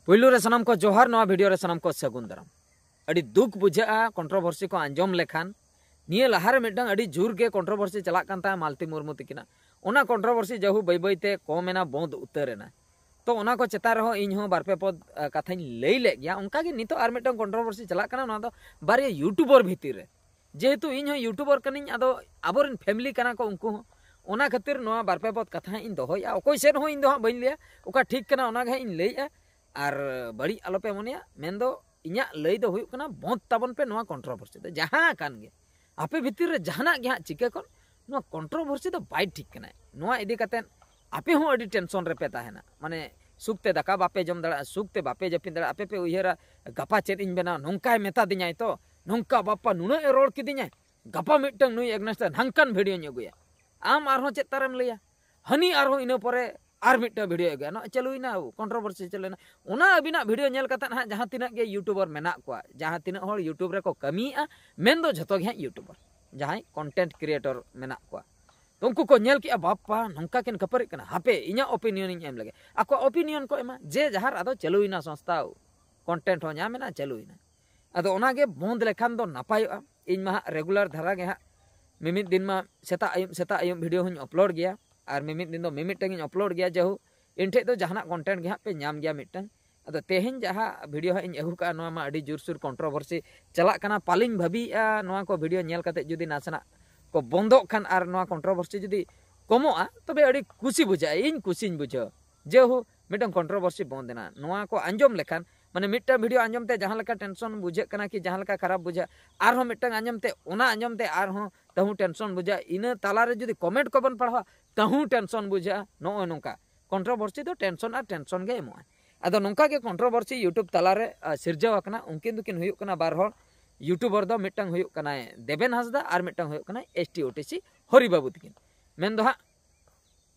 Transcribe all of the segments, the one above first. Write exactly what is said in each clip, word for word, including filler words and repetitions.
ᱯᱩᱭᱞᱩ ᱨᱮ ᱥᱟᱱᱟᱢ ᱠᱚ ᱡᱚᱦᱟᱨ, ᱱᱚᱣᱟ ᱵᱷᱤᱰᱤᱭᱳ ᱨᱮ ᱥᱟᱱᱟᱢ ᱠᱚ ᱥᱟᱹᱜᱩᱱ ᱫᱟᱨᱟᱢ᱾ ᱟᱹᱰᱤ ᱫᱩᱠ ᱵᱩᱡᱷᱟᱹᱜᱼᱟ ᱠᱚᱱᱴᱨᱳᱵᱷᱟᱨᱥᱤ ᱠᱚ ᱟᱸᱡᱚᱢ ᱞᱮᱠᱷᱟᱱ᱾ ᱱᱤᱭᱟᱹ ᱞᱟᱦᱟᱨᱮ ᱢᱤᱫᱴᱟᱝ ᱟᱹᱰᱤ ᱡᱳᱨ ᱜᱮ ᱠᱚᱱᱴᱨᱳᱵᱷᱟᱨᱥᱤ ᱪᱟᱞᱟᱜ ᱠᱟᱱ ᱛᱟᱦᱮᱸᱫ ᱢᱟᱞᱛᱤ ᱢᱩᱨᱢᱩ ᱛᱤᱠᱤᱱᱟᱜ, ᱚᱱᱟ ᱠᱚᱱᱴᱨᱳᱵᱷᱟᱨᱥᱤ ᱡᱟᱹᱦᱩ ᱵᱟᱹᱭ ᱵᱟᱹᱭ ᱛᱮ ᱠᱚᱢ ᱮᱱᱟ, ᱵᱚᱸᱫ ᱩᱛᱟᱹᱨ ᱮᱱᱟ᱾ ᱛᱚ ᱚᱱᱟ ᱠᱚ ᱪᱮᱛᱟᱱ ᱨᱮᱦᱚᱸ ᱤᱧ ᱦᱚᱸ ᱵᱟᱨ ᱯᱮ ᱯᱚᱫ ᱠᱟᱛᱷᱟᱧ ᱞᱟᱹᱭ ᱞᱮᱫ ᱜᱮᱭᱟ᱾ ᱚᱱᱠᱟ ᱜᱮ ᱱᱤᱛᱚᱜ ᱟᱨ ᱢᱤᱫᱴᱟᱝ ᱠᱚᱱᱴᱨᱳᱵᱷᱟᱨᱥᱤ ᱪᱟᱞᱟᱜ ᱠᱟᱱᱟ, ᱱᱚᱣᱟ ᱫᱚ ᱵᱟᱨᱭᱟ ᱭᱩᱴᱩᱵᱟᱨ ᱵᱷᱤᱛᱤᱨ ᱨᱮ᱾ ᱡᱮᱦᱮᱛᱩ ᱤᱧ ᱦᱚᱸ ᱭᱩᱴᱩᱵᱟᱨ ᱠᱟᱹᱱᱟᱹᱧ, ᱟᱫᱚ ᱟᱵᱚᱨᱮᱱ ᱯᱷᱮᱢᱤᱞᱤ ᱠᱟᱱᱟ ᱠᱚ ᱩᱱᱠᱩ ᱦᱚᱸ᱾ ᱚᱱᱟ ᱠᱷᱟᱹᱛᱤᱨ ᱱᱚᱣᱟ ᱵᱟᱨ ᱯᱮ ᱯᱚᱫ ᱠᱟᱛᱷᱟ ᱦᱟᱸᱜ ᱤᱧ ᱫᱚᱦᱚᱭᱮᱫᱼᱟ᱾ ᱚᱠᱚᱭ ᱥᱮᱫ ᱦᱚᱸ ᱤᱧ ᱫᱚ ᱦᱟᱸᱜ ᱵᱟᱹᱧ ᱞᱟᱹᱭᱟ, ᱚᱠᱟ ᱴᱷᱤᱠ ᱠᱟᱱᱟ ᱚᱱᱟ ᱜᱮ ᱦᱟᱸᱜ ᱤᱧ ᱞᱟᱹᱭᱮᱫᱼᱟ᱾ ᱟᱨ ᱵᱟᱹᱲᱤᱡ ᱟᱞᱚᱯᱮ ᱢᱚᱱᱮᱭᱟ, ᱢᱮᱱᱫᱚ ᱤᱧᱟᱹᱜ ᱞᱟᱹᱭ ᱫᱚ ᱦᱩᱭᱩᱜ ᱠᱟᱱᱟ, ᱵᱚᱸᱫ ᱛᱟᱵᱚᱱ ᱯᱮ ᱱᱚᱣᱟ ᱠᱚᱱᱴᱨᱳᱵᱷᱟᱨᱥᱤ ᱫᱚ᱾ ᱡᱟᱦᱟᱸ ᱠᱟᱱ ᱜᱮ, ᱟᱯᱮ ᱵᱷᱤᱛᱤᱨ ᱨᱮ ᱡᱟᱦᱟᱱᱟᱜ ᱜᱮ ᱦᱟᱸᱜ ᱪᱤᱠᱟᱹ ᱠᱚᱱ, ᱱᱚᱣᱟ ᱠᱚᱱᱴᱨᱳᱵᱷᱟᱨᱥᱤ ᱫᱚ ᱵᱟᱭ ᱴᱷᱤᱠ ᱠᱟᱱᱟ᱾ ᱱᱚᱣᱟ ᱤᱫᱤ ᱠᱟᱛᱮ ᱟᱯᱮ ᱦᱚᱸ ᱟᱹᱰᱤ ᱴᱮᱱᱥᱚᱱ ᱨᱮᱯᱮ ᱛᱟᱦᱮᱱᱟ, ᱢᱟᱱᱮ ᱥᱩᱠ ᱛᱮ ᱫᱟᱠᱟ ᱵᱟᱯᱮ ᱡᱚᱢ ᱫᱟᱲᱮᱭᱟᱜᱼᱟ, ᱥᱩᱠ ᱛᱮ ᱵᱟᱯᱮ ᱡᱟᱹᱯᱤᱫ ᱫᱟᱲᱮᱭᱟᱜᱼᱟ᱾ ᱟᱯᱮ ᱯᱮ ᱩᱭᱦᱟᱹᱨᱟ, ᱜᱟᱯᱟ ᱪᱮᱫ ᱤᱧ ᱵᱮᱱᱟᱣᱟ, ᱱᱚᱝᱠᱟᱭ ᱢᱮᱛᱟ ᱫᱤᱧᱟᱭ ᱛᱚ, ᱱᱚᱝᱠᱟ ᱵᱟᱯᱟ ᱱᱩᱱᱟᱹᱜ ᱮ ᱨᱚᱲ ᱠᱤᱫᱤᱧᱟᱭ, ᱜᱟᱯᱟ ᱢᱤᱫᱴᱟᱝ ᱱᱩᱭ ᱮᱜᱽᱱᱮᱥᱴ ᱛᱮ ᱱᱚᱝᱠᱟᱱ ᱵᱷᱤᱰᱤᱭᱳᱧ ᱟᱹᱜᱩᱭᱟ᱾ ᱟᱢ ᱟᱨᱦᱚᱸ ᱪᱮᱫ ᱛᱟᱨᱮᱢ ᱞᱟᱹᱭᱟ? ᱦᱟᱹᱱᱤ ᱟᱨᱦᱚᱸ ᱤᱱᱟᱹ ᱯᱚᱨᱮ ᱟᱨ ᱢᱤᱫᱴᱟᱝ ᱵᱷᱤᱰᱤᱭᱳ ᱟᱹᱜᱩᱭᱟ, ᱱᱚᱜᱼᱚᱭ ᱪᱟᱹᱞᱩᱭᱮᱱᱟ, ᱠᱚᱱᱴᱨᱳᱵᱷᱟᱨᱥᱤ ᱪᱟᱹᱞᱩᱭᱮᱱᱟ᱾ ᱚᱱᱟ ᱟᱹᱵᱤᱱᱟᱜ ᱵᱷᱤᱰᱤᱭᱳ ᱧᱮᱞ ᱠᱟᱛᱮ ᱦᱟᱸᱜ ᱡᱟᱦᱟᱸ ᱛᱤᱱᱟᱹᱜ ᱜᱮ ᱭᱩᱴᱩᱵᱟᱨ ᱢᱮᱱᱟᱜ ᱠᱚᱣᱟ, ᱡᱟᱦᱟᱸ ᱛᱤᱱᱟᱹᱜ ᱦᱚᱲ ᱭᱩᱴᱩᱵᱽ ᱨᱮᱠᱚ ᱠᱟᱹᱢᱤᱭᱮᱫᱼᱟ, ᱢᱮᱱᱫᱚ ᱡᱷᱚᱛᱚ ᱜᱮ ᱦᱟᱸᱜ ᱭᱩᱴᱩᱵᱟᱨ, ᱡᱟᱦᱟᱸᱭ ᱠᱚᱱᱴᱮᱱᱴ ᱠᱨᱤᱭᱮᱴᱚᱨ ᱢᱮᱱᱟᱜ ᱠᱚᱣᱟ, ᱛᱚ ᱩᱱᱠᱩ ᱠᱚ ᱧᱮᱞ ᱠᱮᱜᱼᱟ, ᱵᱟᱯᱟ ᱱᱚᱝᱠᱟ ᱠᱤᱱ ᱠᱷᱟᱹᱯᱟᱹᱨᱤᱜ ᱠᱟᱱᱟ, ᱦᱟᱯᱮ ᱤᱧᱟᱹᱜ ᱚᱯᱤᱱᱤᱭᱚᱱ ᱤᱧ ᱮᱢ ᱞᱮᱜᱮ᱾ ᱟᱠᱚᱣᱟᱜ ᱚᱯᱤᱱᱤᱭᱚᱱ ᱠᱚ ᱮᱢᱟ, ᱡᱮ ᱡᱟᱦᱟᱨ ᱟᱫᱚ ᱪᱟᱹᱞᱩᱭᱮᱱᱟ ᱥᱚᱝᱥᱛᱷᱟ, ᱠᱚᱱᱴᱮᱱᱴ ᱦᱚᱸ ᱧᱟᱢ ᱮᱱᱟ, ᱪᱟᱹᱞᱩᱭᱮᱱᱟ᱾ ᱟᱫᱚ ᱚᱱᱟᱜᱮ ᱵᱚᱸᱫ ᱞᱮᱠᱷᱟᱱ ᱫᱚ ᱱᱟᱯᱟᱭᱚᱜᱼᱟ᱾ ᱤᱧ ᱢᱟ ᱦᱟᱸᱜ ᱨᱮᱜᱩᱞᱟᱨ ᱫᱷᱟᱨᱟ ᱜᱮ ᱦᱟᱸᱜ ᱢᱤᱢᱤᱫ ᱫᱤᱱ ᱢᱟ ᱥᱮᱛᱟᱜ ᱟᱹᱭᱩᱵ, ᱥᱮᱛᱟᱜ ᱟᱹᱭᱩᱵ ᱵᱷᱤᱰᱤᱭᱳ ᱦᱚᱸᱧ ᱟᱯᱞᱳᱰ ᱜᱮᱭᱟ, ᱟᱨ ᱢᱤᱢᱤᱫ ᱫᱤᱱ ᱫᱚ ᱢᱤᱢᱤᱫᱴᱟᱝ ᱤᱧ ᱟᱯᱞᱳᱰ ᱜᱮᱭᱟ᱾ ᱡᱟᱭᱦᱳᱠ, ᱤᱧ ᱴᱷᱮᱡ ᱫᱚ ᱡᱟᱦᱟᱱᱟᱜ ᱠᱚᱱᱴᱮᱱᱴ ᱜᱮ ᱦᱟᱸᱜ ᱯᱮ ᱧᱟᱢ ᱜᱮᱭᱟ ᱢᱤᱫᱴᱟᱝ᱾ ᱟᱫᱚ ᱛᱮᱦᱮᱧ ᱡᱟᱦᱟᱸ ᱵᱷᱤᱰᱤᱭᱳ ᱦᱟᱸᱜ ᱤᱧ ᱟᱹᱜᱩ ᱠᱟᱜᱼᱟ, ᱱᱚᱣᱟ ᱢᱟ ᱟᱹᱰᱤ ᱡᱳᱨᱥᱳᱨ ᱠᱚᱱᱴᱨᱳᱵᱷᱟᱨᱥᱤ ᱪᱟᱞᱟᱜ ᱠᱟᱱᱟ᱾ ᱯᱟᱞᱮᱧ ᱵᱷᱟᱹᱵᱤᱭᱮᱫᱼᱟ, ᱱᱚᱣᱟ ᱠᱚ ᱵᱷᱤᱰᱤᱭᱳ ᱧᱮᱞ ᱠᱟᱛᱮ ᱡᱩᱫᱤ ᱱᱟᱥᱮᱱᱟᱜ ᱠᱚ ᱵᱚᱱᱫᱚᱜ ᱠᱷᱟᱱ ᱟᱨ ᱱᱚᱣᱟ ᱠᱚᱱᱴᱨᱳᱵᱷᱟᱨᱥᱤ ᱡᱩᱫᱤ ᱠᱚᱢᱚᱜᱼᱟ, ᱛᱚᱵᱮ ᱟᱹᱰᱤ ᱠᱩᱥᱤ ᱵᱩᱡᱷᱟᱹᱜᱼᱟ, ᱤᱧ ᱠᱩᱥᱤᱧ ᱵᱩᱡᱷᱟᱹᱣᱟ᱾ ᱡᱮᱦᱳ, ᱢᱤᱫᱴᱟᱝ ᱠᱚᱱᱴᱨᱳᱵᱷᱟᱨᱥᱤ ᱵᱚᱱᱫ ᱮᱱᱟ᱾ ᱱᱚᱣᱟ ᱠᱚ ᱟᱸᱡᱚᱢ ᱞᱮᱠᱷᱟᱱ, ᱢᱟᱱᱮ ᱢᱤᱫᱴᱟᱝ ᱵᱷᱤᱰᱤᱭᱳ ᱟᱸᱡᱚᱢ ᱛᱮ ᱡᱟᱦᱟᱸ ᱞᱮᱠᱟ ᱴᱮᱱᱥᱚᱱ ᱵᱩᱡᱷᱟᱹᱜ ᱠᱟᱱᱟ ᱠᱤ ᱡᱟᱦᱟᱸ ᱞᱮᱠᱟ ᱠᱷᱟᱨᱟᱯ ᱵᱩᱡᱷᱟᱹᱜ, ᱟᱨᱦᱚᱸ ᱢᱤᱫᱴᱟᱝ ᱟᱸᱡᱚᱢ ᱛᱮ, ᱚᱱᱟ ᱟᱸᱡᱚᱢ ᱛᱮ ᱟᱨᱦᱚᱸ ᱛᱟᱹᱦᱩ ᱴᱮᱱᱥᱚᱱ ᱵᱩᱡᱷᱟᱹᱜᱼᱟ᱾ ᱤᱱᱟᱹ ᱛᱟᱞᱟᱨᱮ ᱡᱩᱫᱤ ᱠᱚᱢᱮᱱᱴ ᱠᱚᱵᱚᱱ ᱯᱟᱲᱦᱟᱣᱟ, ᱛᱟᱹᱦᱩ ᱴᱮᱱᱥᱚᱱ ᱵᱩᱡᱷᱟᱹᱜᱼᱟ᱾ ᱱᱚᱜᱼᱚᱭ ᱱᱚᱝᱠᱟ ᱠᱚᱱᱴᱨᱳᱵᱷᱟᱨᱥᱤ ᱫᱚ ᱴᱮᱱᱥᱚᱱ ᱟᱨ ᱴᱮᱱᱥᱚᱱ ᱜᱮ ᱮᱢᱚᱜᱼᱟ᱾ ᱟᱫᱚ ᱱᱚᱝᱠᱟ ᱜᱮ ᱠᱚᱱᱴᱨᱳᱵᱷᱟᱨᱥᱤ ᱭᱩᱴᱩᱵᱽ ᱛᱟᱞᱟᱨᱮ, ᱟ, ᱥᱤᱨᱡᱟᱹᱣ ᱟᱠᱟᱱᱟ᱾ ᱩᱱᱠᱤᱱ ᱫᱚᱠᱤᱱ ᱦᱩᱭᱩᱜ ᱠᱟᱱᱟ ᱵᱟᱨ ᱦᱚᱲ ᱭᱩᱴᱩᱵᱟᱨ ᱫᱚ, ᱢᱤᱫᱴᱟᱝ ᱦᱩᱭᱩᱜ ᱠᱟᱱᱟᱭ ᱫᱮᱵᱮᱱ ᱦᱟᱸᱥᱫᱟ ᱟᱨ ᱢᱤᱫᱴᱟᱝ ᱦᱩᱭᱩᱜ ᱠᱟᱱᱟᱭ S T O T C Hori ᱵᱟᱹᱵᱩ ᱛᱟᱹᱠᱤᱱ᱾ ᱢᱮᱱᱫᱚ ᱦᱟᱸᱜ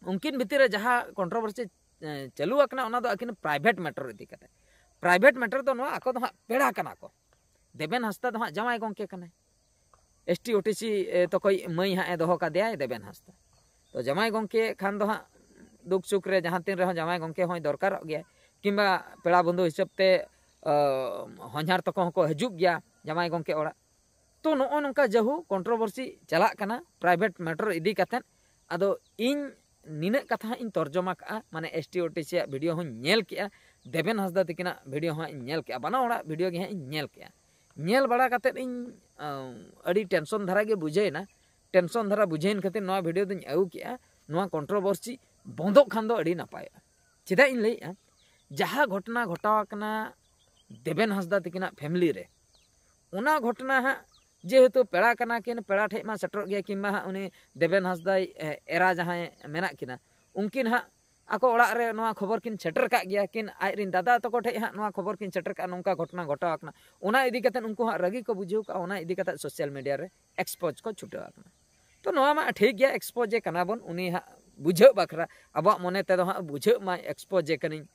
ᱩᱱᱠᱤᱱ ᱵᱷᱤᱛᱤᱨ ᱨᱮ ᱡᱟᱦᱟᱸ ᱠᱚᱱᱴᱨᱳᱵᱷᱟᱨᱥᱤ, ᱮ, ᱪᱟᱹᱞᱩ ᱟᱠᱟᱱᱟ, ᱚᱱᱟ ᱫᱚ ᱟᱹᱠᱤᱱ ᱯᱨᱟᱭᱵᱷᱮᱴ ᱢᱮᱴᱟᱨ ᱤᱫᱤ ᱠᱟᱛᱮ᱾ ᱯᱨᱟᱭᱵᱷᱮᱴ ᱢᱮᱴᱟᱨ ᱫᱚ ᱱᱚᱣᱟ, ᱟᱠᱚ ᱫᱚ ᱦᱟᱸᱜ ᱯᱮᱲᱟ ᱠᱟᱱᱟ ᱠᱚ᱾ ᱫᱮᱵᱮᱱ ᱦᱟᱸᱥᱫᱟ ᱫᱚ ᱦᱟᱸᱜ ᱡᱟᱶᱟᱭ ᱜᱚᱢᱠᱮ ᱠᱟᱱᱟᱭ, S T O T C, ᱮ, ᱛᱚᱠᱚᱭ ᱢᱟᱹᱭ ᱦᱟᱸᱜ ᱮ ᱫᱚᱦᱚ ᱠᱟᱫᱮᱭᱟᱭ ᱫᱮᱵᱮᱱ ᱦᱟᱸᱥᱫᱟ᱾ ᱛᱚ ᱡᱟᱶᱟᱭ ᱜᱚᱢᱠᱮ ᱠᱷᱟᱱ ᱫᱚ ᱦᱟᱸᱜ ᱫᱩᱠ ᱥᱩᱠ ᱨᱮ ᱡᱟᱦᱟᱸ ᱛᱤᱱ ᱨᱮᱦᱚᱸ ᱡᱟᱶᱟᱭ ᱜᱚᱢᱠᱮ ᱦᱚᱸᱭ ᱫᱚᱨᱠᱟᱨᱚᱜ ᱜᱮᱭᱟ᱾ ᱠᱤᱝᱵᱟ ᱯᱮᱲᱟ ᱵᱚᱱᱫᱷᱩ ᱦᱤᱥᱟᱹᱵ ᱛᱮ ᱦᱚᱧᱦᱟᱨ ᱛᱟᱠᱚ ᱦᱚᱸᱠᱚ ᱦᱤᱡᱩᱜ ᱜᱮᱭᱟ ᱡᱟᱶᱟᱭ ᱜᱚᱢᱠᱮ ᱚᱲᱟᱜ᱾ ᱛᱚ ᱱᱚᱜᱼᱚ ᱱᱚᱝᱠᱟ ᱡᱟᱹᱦᱩ ᱠᱚᱱᱴᱨᱳᱵᱷᱟᱨᱥᱤ ᱪᱟᱞᱟᱜ ᱠᱟᱱᱟ ᱯᱨᱟᱭᱵᱷᱮᱴ ᱢᱮᱴᱟᱨ ᱤᱫᱤ ᱠᱟᱛᱮᱫ᱾ ᱟᱫᱚ ᱤᱧ ᱱᱤᱱᱟᱹᱜ ᱠᱟᱛᱷᱟ ᱦᱟᱸᱜ ᱤᱧ ᱛᱚᱨᱡᱚᱢᱟ ᱠᱟᱜᱼᱟ, ᱢᱟᱱᱮ ᱮᱥ ᱴᱤ ᱳ ᱴᱤ ᱥᱤ ᱟᱜ ᱵᱷᱤᱰᱤᱭᱳ ᱦᱚᱸᱧ ᱧᱮᱞ ᱠᱮᱜᱼᱟ, ᱫᱮᱵᱮᱱ ᱦᱟᱸᱥᱫᱟ ᱛᱤᱠᱤᱱᱟᱜ ᱵᱷᱤᱰᱤᱭᱳ ᱦᱚᱸ ᱦᱟᱸᱜ ᱤᱧ ᱧᱮᱞ ᱠᱮᱜᱼᱟ, ᱵᱟᱱᱟ ᱦᱚᱲᱟᱜ ᱵᱷᱤᱰᱤᱭᱳ ᱜᱮ ᱦᱟᱸᱜ ᱤᱧ ᱧᱮᱞ ᱠᱮᱜᱼᱟ᱾ ᱧᱮᱞ ᱵᱟᱲᱟ ᱠᱟᱛᱮᱫ ᱤᱧ ᱟᱹᱰᱤ ᱴᱮᱱᱥᱚᱱ ᱫᱷᱟᱨᱟ ᱜᱮ ᱵᱩᱡᱷᱟᱹᱣᱮᱱᱟ᱾ ᱴᱮᱱᱥᱚᱱ ᱫᱷᱟᱨᱟ ᱵᱩᱡᱷᱟᱹᱣᱮᱱ ᱠᱷᱟᱹᱛᱤᱨ ᱱᱚᱣᱟ ᱵᱷᱤᱰᱤᱭᱳ ᱫᱚᱧ ᱟᱹᱜᱩ ᱠᱮᱜᱼᱟ᱾ ᱱᱚᱣᱟ ᱠᱚᱱᱴᱨᱳᱵᱷᱟᱨᱥᱤ ᱵᱚᱱᱫᱚᱜ ᱠᱷᱟᱱ ᱫᱚ ᱟᱹᱰᱤ ᱱᱟᱯᱟᱭᱚᱜᱼᱟ᱾ ᱪᱮᱫᱟᱜ ᱤᱧ ᱞᱟᱹᱭᱮᱜᱼᱟ, ᱡᱟᱦᱟᱸ ᱜᱷᱚᱴᱚᱱᱟ ᱜᱷᱚᱴᱟᱣ ᱟᱠᱟᱱᱟ ᱫᱮᱵᱮᱱ ᱦᱟᱸᱥᱫᱟ ᱛᱤᱠᱤᱱᱟᱜ ᱯᱷᱮᱢᱮᱞᱤ ᱨᱮ, ᱚᱱᱟ ᱜᱷᱚᱴᱚᱱᱟ ᱦᱟᱸᱜ ᱡᱮᱦᱮᱛᱩ ᱯᱮᱲᱟ ᱠᱟᱱᱟ ᱠᱤᱱ, ᱯᱮᱲᱟ ᱴᱷᱮᱡ ᱢᱟ ᱥᱮᱴᱮᱨᱚᱜ ᱜᱮᱭᱟ, ᱠᱤᱝᱵᱟ ᱦᱟᱸᱜ ᱩᱱᱤ ᱫᱮᱵᱮᱱ ᱦᱟᱸᱥᱫᱟᱭ ᱮᱨᱟ ᱡᱟᱦᱟᱸᱭ ᱢᱮᱱᱟᱜ ᱠᱤᱱᱟ, ᱩᱱᱠᱤᱱ ᱦᱟᱸᱜ ᱟᱠᱚ ᱚᱲᱟᱜ ᱨᱮ ᱱᱚᱣᱟ ᱠᱷᱚᱵᱚᱨ ᱠᱤᱱ ᱥᱮᱴᱮᱨ ᱠᱟᱜ ᱜᱮᱭᱟ, ᱠᱤᱱ ᱟᱡ ᱨᱮᱱ ᱫᱟᱫᱟ ᱛᱟᱠᱚ ᱴᱷᱮᱡ ᱦᱟᱸᱜ ᱱᱚᱣᱟ ᱠᱷᱚᱵᱚᱨ ᱠᱤᱱ ᱥᱮᱴᱮᱨ ᱠᱟᱜᱼᱟ, ᱱᱚᱝᱠᱟ ᱜᱷᱚᱴᱚᱱᱟ ᱜᱷᱚᱴᱟᱣ ᱟᱠᱟᱱᱟ᱾ ᱚᱱᱟ ᱤᱫᱤ ᱠᱟᱛᱮᱫ ᱩᱱᱠᱩ ᱦᱟᱸᱜ ᱨᱟᱹᱜᱤ ᱠᱚ ᱵᱩᱡᱷᱟᱹᱣ ᱠᱟᱜᱼᱟ, ᱚᱱᱟ ᱤᱫᱤ ᱠᱟᱛᱮᱫ ᱥᱳᱥᱟᱞ ᱢᱤᱰᱤᱭᱟ ᱨᱮ ᱮᱠᱥᱯᱳᱡᱽ ᱠᱚ ᱪᱷᱩᱴᱟᱹᱣ ᱟᱠᱟᱱᱟ᱾ ᱛᱚ ᱱᱚᱣᱟ ᱢᱟ ᱴᱷᱤᱠ ᱜᱮᱭᱟ, ᱮᱠᱥᱯᱳᱡᱮ ᱠᱟᱱᱟ ᱵᱚᱱ, ᱩᱱᱤ ᱦᱟᱸᱜ ᱵᱩᱡᱷᱟᱹᱜ ᱵᱟᱠᱷᱨᱟ, ᱟᱵᱚᱣᱟᱜ ᱢᱚᱱᱮ ᱛᱮᱫᱚ ᱦᱟᱸᱜ ᱵᱩᱡᱷᱟᱹᱜ ᱢᱟᱭ ᱮᱠᱥᱯᱳᱡᱮ ᱠᱟᱹᱱᱟᱹᱧ,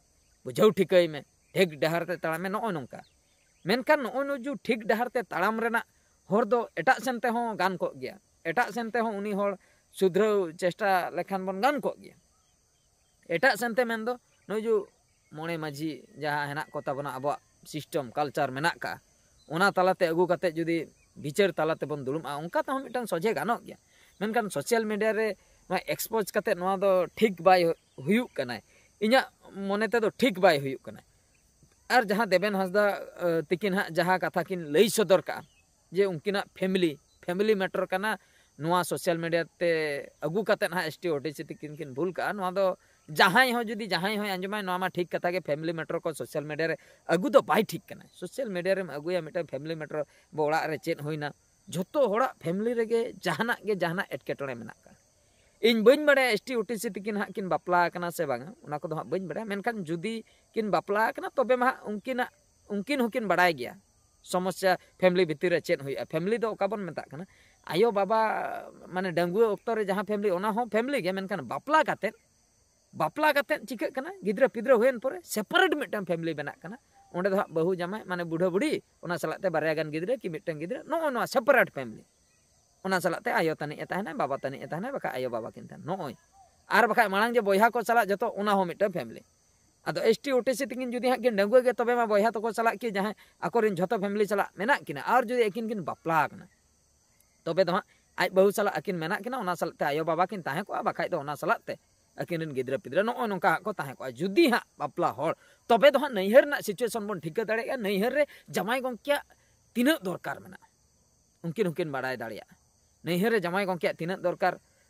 ᱵᱩᱡᱷᱟᱹᱣ ᱴᱷᱤᱠᱟᱹᱭ ᱢᱮ, ᱴᱷᱤᱠ ᱰᱟᱦᱟᱨ ᱛᱮ ᱛᱟᱲᱟᱢ ᱢᱮ, ᱱᱚᱜᱼᱚᱭ ᱱᱚᱝᱠᱟ᱾ ᱢᱮᱱᱠᱷᱟᱱ ᱱᱚᱜᱼᱚᱭ ᱱᱩᱭ ᱡᱩ ᱴᱷᱤᱠ ᱰᱟᱦᱟᱨ ᱛᱮ ᱛᱟᱲᱟᱢ ᱨᱮᱱᱟᱜ ᱦᱚᱨ ᱫᱚ ᱮᱴᱟᱜ ᱥᱮᱱ ᱛᱮᱦᱚᱸ ᱜᱟᱱ ᱠᱚᱜ ᱜᱮᱭᱟ, ᱮᱴᱟᱜ ᱥᱮᱱ ᱛᱮᱦᱚᱸ ᱩᱱᱤ ᱦᱚᱲ ᱥᱩᱫᱷᱨᱟᱹᱣ ᱪᱮᱥᱴᱟ ᱞᱮᱠᱷᱟᱱ ᱵᱚᱱ ᱜᱟᱱ ᱠᱚᱜ ᱜᱮᱭᱟ᱾ ᱮᱴᱟᱜ ᱥᱮᱱ ᱛᱮ ᱢᱮᱱᱫᱚ ᱱᱩᱭ ᱡᱩ ᱢᱚᱬᱮ ᱢᱟᱹᱡᱷᱤ ᱡᱟᱦᱟᱸ ᱦᱮᱱᱟᱜ ᱠᱚ ᱛᱟᱵᱚᱱᱟ, ᱟᱵᱚᱣᱟᱜ ᱥᱤᱥᱴᱮᱢ ᱠᱟᱞᱪᱟᱨ ᱢᱮᱱᱟᱜ ᱠᱟᱜᱼᱟ, ᱚᱱᱟ ᱛᱟᱞᱟᱛᱮ ᱟᱹᱜᱩ ᱠᱟᱛᱮ ᱡᱩᱫᱤ ᱵᱤᱪᱟᱹᱨ ᱛᱟᱞᱟ ᱛᱮᱵᱚᱱ ᱫᱩᱲᱩᱵᱼᱟ, ᱚᱱᱠᱟ ᱛᱮᱦᱚᱸ ᱢᱤᱫᱴᱟᱝ ᱥᱚᱡᱷᱮ ᱜᱟᱱᱚᱜ ᱜᱮᱭᱟ᱾ ᱢᱮᱱᱠᱷᱟᱱ ᱥᱳᱥᱟᱞ ᱢᱤᱰᱤᱭᱟ ᱨᱮ ᱱᱚᱣᱟ ᱮᱠᱥᱯᱳᱡᱽ ᱠᱟᱛᱮ ᱱᱚᱣᱟ ᱫᱚ ᱴᱷᱤᱠ ᱵᱟᱭ ᱦᱩᱭᱩᱜ ᱠᱟᱱᱟᱭ, ᱤᱧᱟᱹᱜ ᱢᱚᱱᱮ ᱛᱮᱫᱚ ᱴᱷᱤᱠ ᱵᱟᱭ ᱦᱩᱭᱩᱜ ᱠᱟᱱᱟᱭ᱾ ᱟᱨ ᱡᱟᱦᱟᱸ ᱫᱮᱵᱮᱱ ᱦᱟᱸᱥᱫᱟ ᱛᱤᱠᱤᱱ ᱦᱟᱸᱜ ᱡᱟᱦᱟᱸ ᱠᱟᱛᱷᱟ ᱠᱤᱱ ᱞᱟᱹᱭ ᱥᱚᱫᱚᱨ ᱠᱟᱜᱼᱟ, ᱡᱮ ᱩᱱᱠᱤᱱᱟᱜ ᱯᱷᱮᱢᱮᱞᱤ, ᱯᱷᱮᱢᱮᱞᱤ ᱢᱮᱴᱟᱨ ᱠᱟᱱᱟ, ᱱᱚᱣᱟ ᱥᱳᱥᱟᱞ ᱢᱤᱰᱤᱭᱟ ᱛᱮ ᱟᱹᱜᱩ ᱠᱟᱛᱮᱫ ᱦᱟᱸᱜ ᱮᱥ ᱴᱤ ᱳ ᱴᱤ ᱥᱤ ᱛᱤᱠᱤᱱ ᱠᱤᱱ ᱵᱷᱩᱞ ᱠᱟᱜᱼᱟ᱾ ᱱᱚᱣᱟ ᱫᱚ ᱡᱟᱦᱟᱸᱭ ᱦᱚᱸ ᱡᱩᱫᱤ ᱡᱟᱦᱟᱸᱭ ᱦᱚᱸᱭ ᱟᱸᱡᱚᱢᱟᱭ, ᱱᱚᱣᱟ ᱢᱟ ᱴᱷᱤᱠ ᱠᱟᱛᱷᱟ ᱜᱮ, ᱯᱷᱮᱢᱮᱞᱤ ᱢᱮᱴᱟᱨ ᱠᱚ ᱥᱳᱥᱟᱞ ᱢᱤᱰᱤᱭᱟ ᱨᱮ ᱟᱹᱜᱩ ᱫᱚ ᱵᱟᱭ ᱴᱷᱤᱠ ᱠᱟᱱᱟ᱾ ᱥᱳᱥᱟᱞ ᱢᱤᱰᱤᱭᱟ ᱨᱮᱢ ᱟᱹᱜᱩᱭᱟ ᱢᱤᱫᱴᱟᱝ ᱯᱷᱮᱢᱮᱞᱤ ᱢᱮᱴᱟᱨ, ᱟᱵᱚ ᱚᱲᱟᱜ ᱨᱮ ᱪᱮᱫ ᱦᱩᱭᱱᱟ, ᱡᱷᱚᱛᱚ ᱦᱚᱲᱟᱜ ᱯᱷᱮᱢᱮᱞᱤ ᱨᱮᱜᱮ ᱡᱟᱦᱟᱱᱟᱜ ᱜᱮ ᱡᱟᱦᱟᱱᱟᱜ ᱮᱴᱠᱮᱴᱚᱬᱮ ᱢᱮᱱᱟᱜ ᱠᱟᱜᱼᱟ᱾ ᱤᱧ ᱵᱟᱹᱧ ᱵᱟᱲᱟᱭᱟ ᱮᱥ ᱴᱤ ᱳ ᱴᱤ ᱥᱤ ᱛᱤᱠᱤᱱ ᱦᱟᱸᱜ ᱠᱤᱱ ᱵᱟᱯᱞᱟ ᱟᱠᱟᱱᱟ ᱥᱮ ᱵᱟᱝᱟ, ᱚᱱᱟ ᱠᱚᱫᱚ ᱦᱟᱸᱜ ᱵᱟᱹᱧ ᱵᱟᱲᱟᱭᱟ᱾ ᱢᱮᱱᱠᱷᱟᱱ ᱡᱩᱫᱤ ᱠᱤᱱ ᱵᱟᱯᱞᱟ ᱟᱠᱟᱱᱟ, ᱛᱚᱵᱮ ᱢᱟ ᱦᱟᱸᱜ ᱩᱱᱠᱤᱱᱟᱜ, ᱩᱱᱠᱤᱱ ᱦᱚᱸᱠᱤᱱ ᱵᱟᱲᱟᱭ ᱜᱮᱭᱟ ᱥᱚᱢᱚᱥᱥᱟ ᱯᱷᱮᱢᱮᱞᱤ ᱵᱷᱤᱛᱤᱨ ᱨᱮ ᱪᱮᱫ ᱦᱩᱭᱩᱜᱼᱟ᱾ ᱯᱷᱮᱢᱮᱞᱤ ᱫᱚ ᱚᱠᱟ ᱵᱚᱱ ᱢᱮᱛᱟᱜ ᱠᱟᱱᱟ, ᱟᱭᱳ ᱵᱟᱵᱟ, ᱢᱟᱱᱮ ᱰᱟᱺᱜᱩᱣᱟᱹ ᱚᱠᱛᱚ ᱨᱮ ᱡᱟᱦᱟᱸ ᱯᱷᱮᱢᱮᱞᱤ, ᱚᱱᱟ ᱦᱚᱸ ᱯᱷᱮᱢᱮᱞᱤ ᱜᱮ, ᱢᱮᱱᱠᱷᱟᱱ ᱵᱟᱯᱞᱟ ᱠᱟᱛᱮᱫ, ᱵᱟᱯᱞᱟ ᱠᱟᱛᱮᱫ ᱪᱤᱠᱟᱹᱜ ᱠᱟᱱᱟ, ᱜᱤᱫᱽᱨᱟᱹ ᱯᱤᱫᱽᱨᱟᱹ ᱦᱩᱭᱮᱱ ᱯᱚᱨᱮ ᱥᱮᱯᱟᱨᱮᱴ ᱢᱤᱫᱴᱟᱝ ᱯᱷᱮᱢᱮᱞᱤ ᱵᱮᱱᱟᱜ ᱠᱟᱱᱟ᱾ ᱚᱸᱰᱮ ᱫᱚ ᱦᱟᱸᱜ ᱵᱟᱹᱦᱩ ᱡᱟᱶᱟᱭ, ᱢᱟᱱᱮ ᱵᱩᱰᱷᱟᱹ ᱵᱩᱲᱦᱤ, ᱚᱱᱟ ᱥᱟᱞᱟᱜ ᱛᱮ ᱵᱟᱨᱭᱟ ᱜᱟᱱ ᱜᱤᱫᱽᱨᱟᱹ ᱠᱤ ᱢᱤᱫᱴᱟᱝ ᱜᱤᱫᱽᱨᱟᱹ, ᱱᱚᱜᱼᱚ ᱱᱚᱣᱟ ᱥᱮᱯᱟᱨᱮᱴ ᱯᱷᱮᱢᱮᱞᱤ᱾ ᱚᱱᱟ ᱥᱟᱞᱟᱜ ᱛᱮ ᱟᱭᱳ ᱛᱟᱹᱱᱤᱡ ᱮ ᱛᱟᱦᱮᱱᱟ, ᱵᱟᱵᱟ ᱛᱟᱹᱱᱤᱡ ᱮ ᱛᱟᱦᱮᱱᱟ, ᱵᱟᱠᱷᱟᱡ ᱟᱭᱳ ᱵᱟᱵᱟ ᱠᱤᱱ ᱛᱟᱦᱮᱱᱟ, ᱱᱚᱜᱼᱚᱭ᱾ ᱟᱨ ᱵᱟᱠᱷᱟᱡ ᱢᱟᱲᱟᱝ ᱡᱮ ᱵᱚᱭᱦᱟ ᱠᱚ ᱥᱟᱞᱟᱜ ᱡᱚᱛᱚ, ᱚᱱᱟ ᱦᱚᱸ ᱢᱤᱫᱴᱟᱝ ᱯᱷᱮᱢᱮᱞᱤ᱾ ᱟᱫᱚ ᱮᱥ ᱴᱤ ᱳ ᱴᱤ ᱥᱤ ᱛᱤᱠᱤᱱ ᱡᱩᱫᱤ ᱦᱟᱸᱜ ᱠᱤᱱ ᱰᱟᱺᱜᱩᱣᱟᱹ ᱜᱮᱭᱟ, ᱛᱚᱵᱮ ᱢᱟ ᱵᱚᱭᱦᱟ ᱛᱟᱠᱚ ᱥᱟᱞᱟᱜ ᱠᱤ ᱡᱟᱦᱟᱸᱭ ᱟᱠᱚᱨᱮᱱ ᱡᱷᱚᱛᱚ ᱯᱷᱮᱢᱮᱞᱤ ᱥᱟᱞᱟᱜ ᱢᱮᱱᱟᱜ ᱠᱤᱱᱟ, ᱟᱨ ᱡᱩᱫᱤ ᱟᱹᱠᱤᱱ ᱠᱤᱱ ᱵᱟᱯᱞᱟ ᱟᱠᱟᱱᱟ, ᱛᱚᱵᱮ ᱫᱚ ᱦᱟᱸᱜ ᱟᱡ ᱵᱟᱹᱦᱩ ᱥᱟᱞᱟᱜ ᱟᱹᱠᱤᱱ ᱢᱮᱱᱟᱜ ᱠᱤᱱᱟ, ᱚᱱᱟ ᱥᱟᱞᱟᱜ ᱛᱮ ᱟᱭᱳ ᱵᱟᱵᱟ ᱠᱤᱱ ᱛᱟᱦᱮᱸ ᱠᱚᱜᱼᱟ, ᱵᱟᱠᱷᱟᱡ ᱫᱚ ᱚᱱᱟ ᱥᱟᱞᱟᱜ ᱛᱮ ᱟᱹᱠᱤᱱ ᱨᱮᱱ ᱜᱤᱫᱽᱨᱟᱹ ᱯᱤᱫᱽᱨᱟᱹ ᱱᱚᱜᱼᱚᱭ ᱱᱚᱝᱠᱟ ᱦᱟᱸᱜ ᱠᱚ ᱛᱟᱦᱮᱸ ᱠᱚᱜᱼᱟ᱾ ᱡᱩᱫᱤ ᱦᱟᱸᱜ ᱵᱟᱯᱞᱟ ᱦᱚᱲ, ᱛᱚᱵᱮ ᱫᱚ ᱦᱟᱸᱜ ᱱᱟᱹᱭᱦᱟᱹᱨ ᱨᱮᱱᱟᱜ ᱥᱤᱪᱩᱭᱮᱥᱚᱱ ᱵᱚᱱ ᱴᱷᱤᱠᱟᱹ ᱫᱟᱲᱮᱭᱟᱜᱼᱟ, ᱱᱟᱹᱭᱦᱟᱹᱨ ᱨᱮ ᱡᱟᱢᱟᱭ ᱜᱚᱢᱠᱮᱭᱟᱜ ᱛᱤᱱᱟᱹᱜ ᱫᱚᱨᱠᱟᱨ ᱢᱮᱱᱟᱜᱼᱟ, ᱩᱱᱠᱤᱱ ᱦᱚᱸᱠᱤᱱ ᱵᱟᱲᱟᱭ ᱫᱟᱲᱮᱭᱟᱜᱼᱟ᱾ ᱱᱟᱹᱭᱦᱟᱹᱨ ᱨᱮ ᱡᱟᱢᱟᱭ ᱜᱚᱢᱠᱮᱭᱟᱜ ᱛᱤᱱᱟᱹᱜ ᱫᱚᱨᱠᱟᱨ,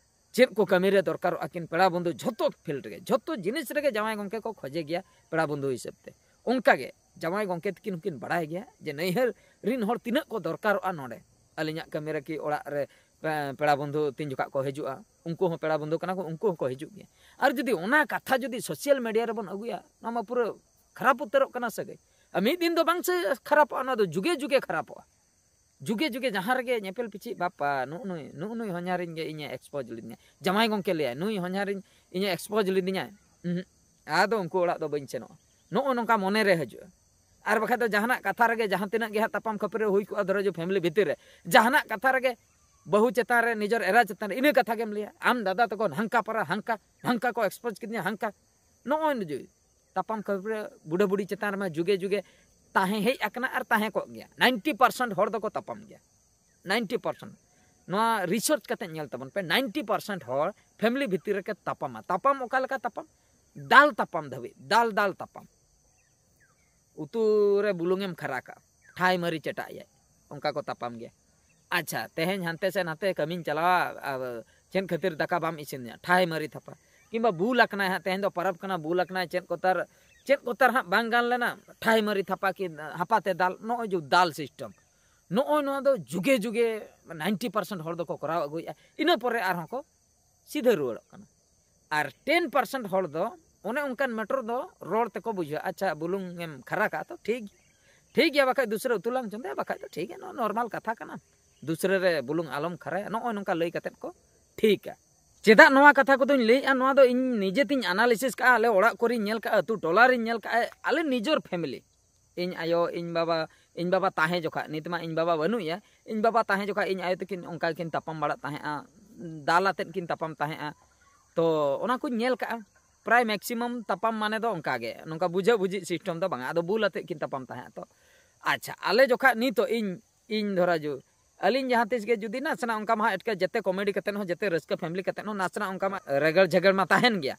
ᱪᱮᱫ ᱠᱚ ᱠᱟᱹᱢᱤ ᱨᱮ ᱫᱚᱨᱠᱟᱨᱚᱜᱼᱟ ᱠᱤᱱ ᱯᱮᱲᱟ ᱵᱚᱱᱫᱷᱩ, ᱡᱷᱚᱛᱚ ᱯᱷᱤᱞᱰ ᱨᱮᱜᱮ, ᱡᱷᱚᱛᱚ ᱡᱤᱱᱤᱥ ᱨᱮᱜᱮ ᱡᱟᱢᱟᱭ ᱜᱚᱢᱠᱮ ᱠᱚ ᱠᱷᱚᱡᱮ ᱜᱮᱭᱟ ᱯᱮᱲᱟ ᱵᱚᱱᱫᱷᱩ ᱦᱤᱥᱟᱹᱵ ᱛᱮ᱾ ᱚᱱᱠᱟ ᱜᱮ ᱡᱟᱢᱟᱭ ᱜᱚᱢᱠᱮ ᱛᱤᱠᱤᱱ ᱦᱚᱸᱠᱤᱱ ᱵᱟᱲᱟᱭ ᱜᱮᱭᱟ ᱡᱮ ᱱᱟᱹᱭᱦᱟᱹᱨ ᱨᱤᱱ ᱦᱚᱲ ᱛᱤᱱᱟᱹᱜ ᱠᱚ ᱫᱚᱨᱠᱟᱨᱚᱜᱼᱟ ᱱᱚᱰᱮ᱾ ᱟᱹᱞᱤᱧᱟᱜ ᱠᱟᱹᱢᱤ ᱨᱮ ᱠᱤ ᱚᱲᱟᱜ ᱨᱮ ᱯᱮ-, ᱯᱮᱲᱟ ᱵᱚᱱᱫᱷᱩ ᱛᱤᱱ ᱡᱚᱠᱷᱟᱜ ᱠᱚ ᱦᱤᱡᱩᱜᱼᱟ, ᱩᱱᱠᱩ ᱦᱚᱸ ᱯᱮᱲᱟ ᱵᱚᱱᱫᱷᱩ ᱠᱟᱱᱟ ᱠᱚ, ᱩᱱᱠᱩ ᱦᱚᱸᱠᱚ ᱦᱤᱡᱩᱜ ᱜᱮᱭᱟ᱾ ᱟᱨ ᱡᱩᱫᱤ ᱚᱱᱟ ᱠᱟᱛᱷᱟ ᱡᱩᱫᱤ ᱥᱳᱥᱟᱞ ᱢᱤᱰᱤᱭᱟ ᱨᱮᱵᱚᱱ ᱟᱹᱜᱩᱭᱟ, ᱱᱚᱣᱟ ᱢᱟ ᱯᱩᱨᱟᱹ ᱠᱷᱟᱨᱟᱯ ᱩᱛᱟᱹᱨᱚᱜ ᱠᱟᱱᱟ ᱥᱟᱹᱜᱟᱹᱭ᱾ ᱟᱨ ᱢᱤᱫ ᱫᱤᱱ ᱫᱚ ᱵᱟᱝ ᱥᱮ ᱠᱷᱟᱨᱟᱯᱚᱜᱼᱟ, ᱱᱚᱣᱟ ᱫᱚ ᱡᱩᱜᱮ ᱡᱩᱜᱮ ᱠᱷᱟᱨᱟᱯᱚᱜᱼᱟ᱾ ᱡᱩᱜᱮ ᱡᱩᱜᱮ ᱡᱟᱦᱟᱸ ᱨᱮᱜᱮ ᱧᱮᱯᱮᱞ ᱯᱤᱪᱷᱤ, ᱵᱟᱯᱟ, ᱱᱩᱜᱼᱩ ᱱᱩᱭ, ᱱᱩᱜᱼᱩ ᱱᱩᱭ ᱦᱚᱧᱦᱟᱨᱤᱧ ᱜᱮ ᱤᱧᱮ ᱮᱠᱥᱯᱳᱡᱽ ᱞᱤᱫᱤᱧᱟ, ᱡᱟᱢᱟᱭ ᱜᱚᱢᱠᱮ ᱞᱟᱹᱭᱟᱭ, "ᱱᱩᱭ ᱦᱚᱧᱦᱟᱨᱤᱧ ᱤᱧᱮ ᱮᱠᱥᱯᱳᱡᱽ ᱞᱤᱫᱤᱧᱟᱭ", ᱩᱸᱦᱩᱸᱜ, ᱟᱫᱚ ᱩᱱᱠᱩ ᱚᱲᱟᱜ ᱫᱚ ᱵᱟᱹᱧ ᱥᱮᱱᱚᱜᱼᱟ᱾ ᱱᱚᱜᱼᱚ ᱱᱚᱝᱠᱟ ᱢᱚᱱᱮ ᱨᱮ ᱦᱤᱡᱩᱜᱼᱟ᱾ ᱟᱨ ᱵᱟᱠᱷᱟᱡ ᱫᱚ ᱡᱟᱦᱟᱱᱟᱜ ᱠᱟᱛᱷᱟ ᱨᱮᱜᱮ, ᱡᱟᱦᱟᱸ ᱛᱤᱱᱟᱹᱜ ᱜᱮ ᱦᱟᱸᱜ ᱛᱟᱯᱟᱢ ᱠᱷᱟᱹᱯᱟᱹᱨᱤ ᱦᱩᱭ ᱠᱚᱜᱼᱟ, ᱫᱷᱚᱨᱚ ᱡᱮ ᱯᱷᱮᱢᱮᱞᱤ ᱵᱷᱤᱛᱤᱨ ᱨᱮ, ᱡᱟᱦᱟᱱᱟᱜ ᱠᱟᱛᱷᱟ ᱨᱮᱜᱮ ᱵᱟᱹᱦᱩ ᱪᱮᱛᱟᱱ ᱨᱮ, ᱱᱤᱡᱮᱨ ᱮᱨᱟ ᱪᱮᱛᱟᱱ ᱨᱮ ᱤᱱᱟᱹ ᱠᱟᱛᱷᱟ ᱜᱮᱢ ᱞᱟᱹᱭᱟ, "ᱟᱢ ᱫᱟᱫᱟ ᱛᱟᱠᱚ ᱦᱟᱝᱠᱟ ᱯᱟᱨᱟ ᱦᱟᱝᱠᱟ, ᱦᱟᱝᱠᱟ ᱠᱚ ᱮᱠᱥᱯᱳᱡᱽ ᱠᱤᱫᱤᱧᱟ ᱦᱟᱝᱠᱟ", ᱱᱚᱜᱼᱚᱭ ᱱᱩᱡᱩᱭ ᱛᱟᱯᱟᱢ ᱠᱷᱟᱹᱯᱟᱹᱨᱤ ᱵᱩᱰᱷᱟᱹ ᱵᱩᱰᱷᱤ ᱪᱮᱛᱟᱱ ᱨᱮᱢᱟ ᱡᱩᱜᱮ ᱡᱩᱜᱮ ᱛᱟᱦᱮᱸ ᱦᱮᱡ ᱟᱠᱟᱱᱟ ᱟᱨ ᱛᱟᱦᱮᱸ ᱠᱚᱜ ᱜᱮᱭᱟ᱾ ᱱᱟᱭᱤᱱᱴᱤ ᱯᱟᱨᱥᱮᱱᱴ ᱦᱚᱲ ᱫᱚᱠᱚ ᱛᱟᱯᱟᱢ ᱜᱮᱭᱟ, ᱱᱟᱭᱤᱱᱴᱤ ᱯᱟᱨᱥᱮᱱᱴ᱾ ᱱᱚᱣᱟ ᱨᱤᱥᱟᱨᱪ ᱠᱟᱛᱮ ᱧᱮᱞ ᱛᱟᱵᱚᱱ ᱯᱮ, ᱱᱟᱭᱤᱱᱴᱤ ᱯᱟᱨᱥᱮᱱᱴ ᱦᱚᱲ ᱯᱷᱮᱢᱮᱞᱤ ᱵᱷᱤᱛᱤᱨ ᱨᱮᱠᱚ ᱛᱟᱯᱟᱢᱟ᱾ ᱛᱟᱯᱟᱢ ᱚᱠᱟ ᱞᱮᱠᱟ ᱛᱟᱯᱟᱢ? ᱫᱟᱞ ᱛᱟᱯᱟᱢ ᱫᱷᱟᱹᱵᱤᱡ, ᱫᱟᱞ ᱫᱟᱞ ᱛᱟᱯᱟᱢ᱾ ᱩᱛᱩ ᱨᱮ ᱵᱩᱞᱩᱝ ᱮᱢ ᱠᱷᱟᱨᱟ ᱠᱟᱜᱼᱟ, ᱴᱷᱟᱭ ᱢᱟᱹᱨᱤᱪ ᱮᱴᱟᱜ ᱮᱭᱟᱭ, ᱚᱱᱠᱟ ᱠᱚ ᱛᱟᱯᱟᱢ ᱜᱮᱭᱟ᱾ ᱟᱪᱪᱷᱟ, ᱛᱮᱦᱮᱧ ᱦᱟᱱᱛᱮ ᱥᱮ ᱱᱟᱛᱮ ᱠᱟᱹᱢᱤᱧ ᱪᱟᱞᱟᱣᱟ, ᱟᱨ ᱪᱮᱫ ᱠᱷᱟᱹᱛᱤᱨ ᱫᱟᱠᱟ ᱵᱟᱢ ᱤᱥᱤᱱᱟ? ᱴᱷᱟᱭ ᱢᱟᱹᱨᱤ ᱛᱷᱟᱯᱟ᱾ ᱠᱤᱝᱵᱟ ᱵᱩᱞ ᱟᱠᱟᱱᱟᱭ ᱦᱟᱸᱜ, ᱛᱮᱦᱮᱧ ᱫᱚ ᱯᱚᱨᱚᱵᱽ ᱠᱟᱱᱟ, ᱵᱩᱞ ᱟᱠᱟᱱᱟᱭ, ᱪᱮᱫ ᱠᱚᱛᱟᱨ, ᱪᱮᱫ ᱠᱚᱛᱟᱨ ᱦᱟᱸᱜ ᱵᱟᱝ ᱜᱟᱱ ᱞᱮᱱᱟ, ᱴᱷᱟᱭ ᱢᱟᱹᱨᱤ ᱛᱷᱟᱯᱟ ᱠᱤ ᱦᱟᱯᱟᱛᱮ ᱫᱟᱞ, ᱱᱚᱜᱼᱚᱭ ᱡᱮ ᱫᱟᱞ ᱥᱤᱥᱴᱮᱢ, ᱱᱚᱜᱼᱚᱭ ᱱᱚᱣᱟ ᱫᱚ ᱡᱩᱜᱮ ᱡᱩᱜᱮ ᱱᱟᱭᱤᱱᱴᱤ ᱯᱟᱨᱥᱮᱱᱴ ᱦᱚᱲ ᱫᱚᱠᱚ ᱠᱚᱨᱟᱣ ᱟᱹᱜᱩᱭᱮᱫᱼᱟ᱾ ᱤᱱᱟᱹ ᱯᱚᱨᱮ ᱟᱨᱦᱚᱸ ᱠᱚ ᱥᱤᱫᱷᱟᱹ ᱨᱩᱣᱟᱹᱲᱚᱜ ᱠᱟᱱᱟ᱾ ᱟᱨ ᱴᱮᱱ ᱯᱟᱨᱥᱮᱱᱴ ᱦᱚᱲ ᱫᱚ ᱚᱱᱮ ᱚᱱᱠᱟᱱ ᱢᱮᱴᱟᱨ ᱫᱚ ᱨᱚᱲ ᱛᱮᱠᱚ ᱵᱩᱡᱷᱟᱹᱣᱟ, "ᱟᱪᱪᱷᱟ, ᱵᱩᱞᱩᱝ ᱮᱢ ᱠᱷᱟᱨᱟ ᱠᱟᱜᱼᱟ ᱛᱚ, ᱴᱷᱤᱠ ᱜᱮᱭᱟ, ᱴᱷᱤᱠ ᱜᱮᱭᱟ, ᱵᱟᱠᱷᱟᱡ ᱫᱩᱥᱨᱟᱹ ᱩᱛᱩ ᱞᱟᱝ ᱪᱚᱸᱫᱟᱭᱟ, ᱵᱟᱠᱷᱟᱡ ᱫᱚ ᱴᱷᱤᱠ ᱜᱮᱭᱟ, ᱱᱚᱣᱟ ᱱᱚᱨᱢᱟᱞ ᱠᱟᱛᱷᱟ ᱠᱟᱱᱟ, ᱫᱩᱥᱨᱟᱹ ᱨᱮ ᱵᱩᱞᱩᱝ ᱟᱞᱚᱢ ᱠᱷᱟᱨᱟᱭᱟ", ᱱᱚᱜᱼᱚᱭ ᱱᱚᱝᱠᱟ ᱞᱟᱹᱭ ᱠᱟᱛᱮᱫ ᱠᱚ ᱴᱷᱤᱠᱟ᱾ ᱪᱮᱫᱟᱜ ᱱᱚᱣᱟ ᱠᱟᱛᱷᱟ ᱠᱚᱫᱚᱧ ᱞᱟᱹᱭᱮᱫᱼᱟ? ᱱᱚᱣᱟ ᱫᱚ ᱤᱧ ᱱᱤᱡᱮ ᱛᱤᱧ ᱟᱱᱟᱞᱤᱥᱤᱥ ᱠᱟᱜᱼᱟ, ᱟᱞᱮ ᱚᱲᱟᱜ ᱠᱚᱨᱮᱧ ᱧᱮᱞ ᱠᱟᱜᱼᱟ, ᱟᱹᱛᱩ ᱴᱚᱞᱟ ᱨᱤᱧ ᱧᱮᱞ ᱠᱟᱜᱼᱟ, ᱟᱞᱮ ᱱᱤᱡᱚᱨ ᱯᱷᱮᱢᱮᱞᱤ, ᱤᱧ ᱟᱭᱳ, ᱤᱧ ᱵᱟᱵᱟ, ᱤᱧ ᱵᱟᱵᱟ ᱛᱟᱦᱮᱸ ᱡᱚᱠᱷᱟᱜ, ᱱᱤᱛ ᱢᱟ ᱤᱧ ᱵᱟᱵᱟ ᱵᱟᱹᱱᱩᱜ ᱮᱭᱟ, ᱤᱧ ᱵᱟᱵᱟ ᱛᱟᱦᱮᱸ ᱡᱚᱠᱷᱟᱜ ᱤᱧ ᱟᱭᱳ ᱛᱟᱹᱠᱤᱱ ᱚᱱᱠᱟ ᱠᱤᱱ ᱛᱟᱯᱟᱢ ᱵᱟᱲᱟᱜ ᱛᱟᱦᱮᱸᱜᱼᱟ, ᱫᱟᱞ ᱟᱛᱮᱫ ᱠᱤᱱ ᱛᱟᱯᱟᱢ ᱛᱟᱦᱮᱸᱜᱼᱟ᱾ ᱛᱚ ᱚᱱᱟ ᱠᱚᱧ ᱧᱮᱞ ᱠᱟᱜᱼᱟ᱾ ᱯᱨᱟᱭ ᱢᱮᱠᱥᱤᱢᱟᱢ ᱛᱟᱯᱟᱢ ᱢᱟᱱᱮ ᱫᱚ ᱚᱱᱠᱟ ᱜᱮ, ᱱᱚᱝᱠᱟ ᱵᱩᱡᱷᱟᱹ ᱵᱩᱡᱷᱤ ᱥᱤᱥᱴᱮᱢ ᱫᱚ ᱵᱟᱝᱟ, ᱟᱫᱚ ᱵᱩᱞ ᱟᱛᱮᱫ ᱠᱤᱱ ᱛᱟᱯᱟᱢ ᱛᱟᱦᱮᱸᱫ᱾ ᱛᱚ ᱟᱪᱪᱷᱟ, ᱟᱞᱮ ᱡᱚᱠᱷᱟᱡ ᱱᱤᱛᱚᱜ ᱤᱧ ᱤᱧ ᱫᱷᱚᱨᱟ ᱡᱩ ᱟᱹᱞᱤᱧ ᱡᱟᱦᱟᱸ ᱛᱤᱥ ᱜᱮ ᱡᱩᱫᱤ ᱱᱟᱥᱮᱱᱟᱜ ᱚᱱᱠᱟ ᱢᱟ ᱮᱴᱠᱮ, ᱡᱮᱛᱮ ᱠᱚᱢᱮᱰᱤ ᱠᱟᱛᱮᱫ ᱦᱚᱸ, ᱡᱮᱛᱮ ᱨᱟᱹᱥᱠᱟᱹ ᱯᱷᱮᱢᱤᱞᱤ ᱠᱟᱛᱮᱫ ᱦᱚᱸ ᱱᱟᱥᱮᱱᱟᱜ ᱚᱱᱠᱟ ᱢᱟ ᱨᱮᱜᱮᱲ ᱡᱷᱮᱜᱮᱲ ᱢᱟ ᱛᱟᱦᱮᱱ ᱜᱮᱭᱟ᱾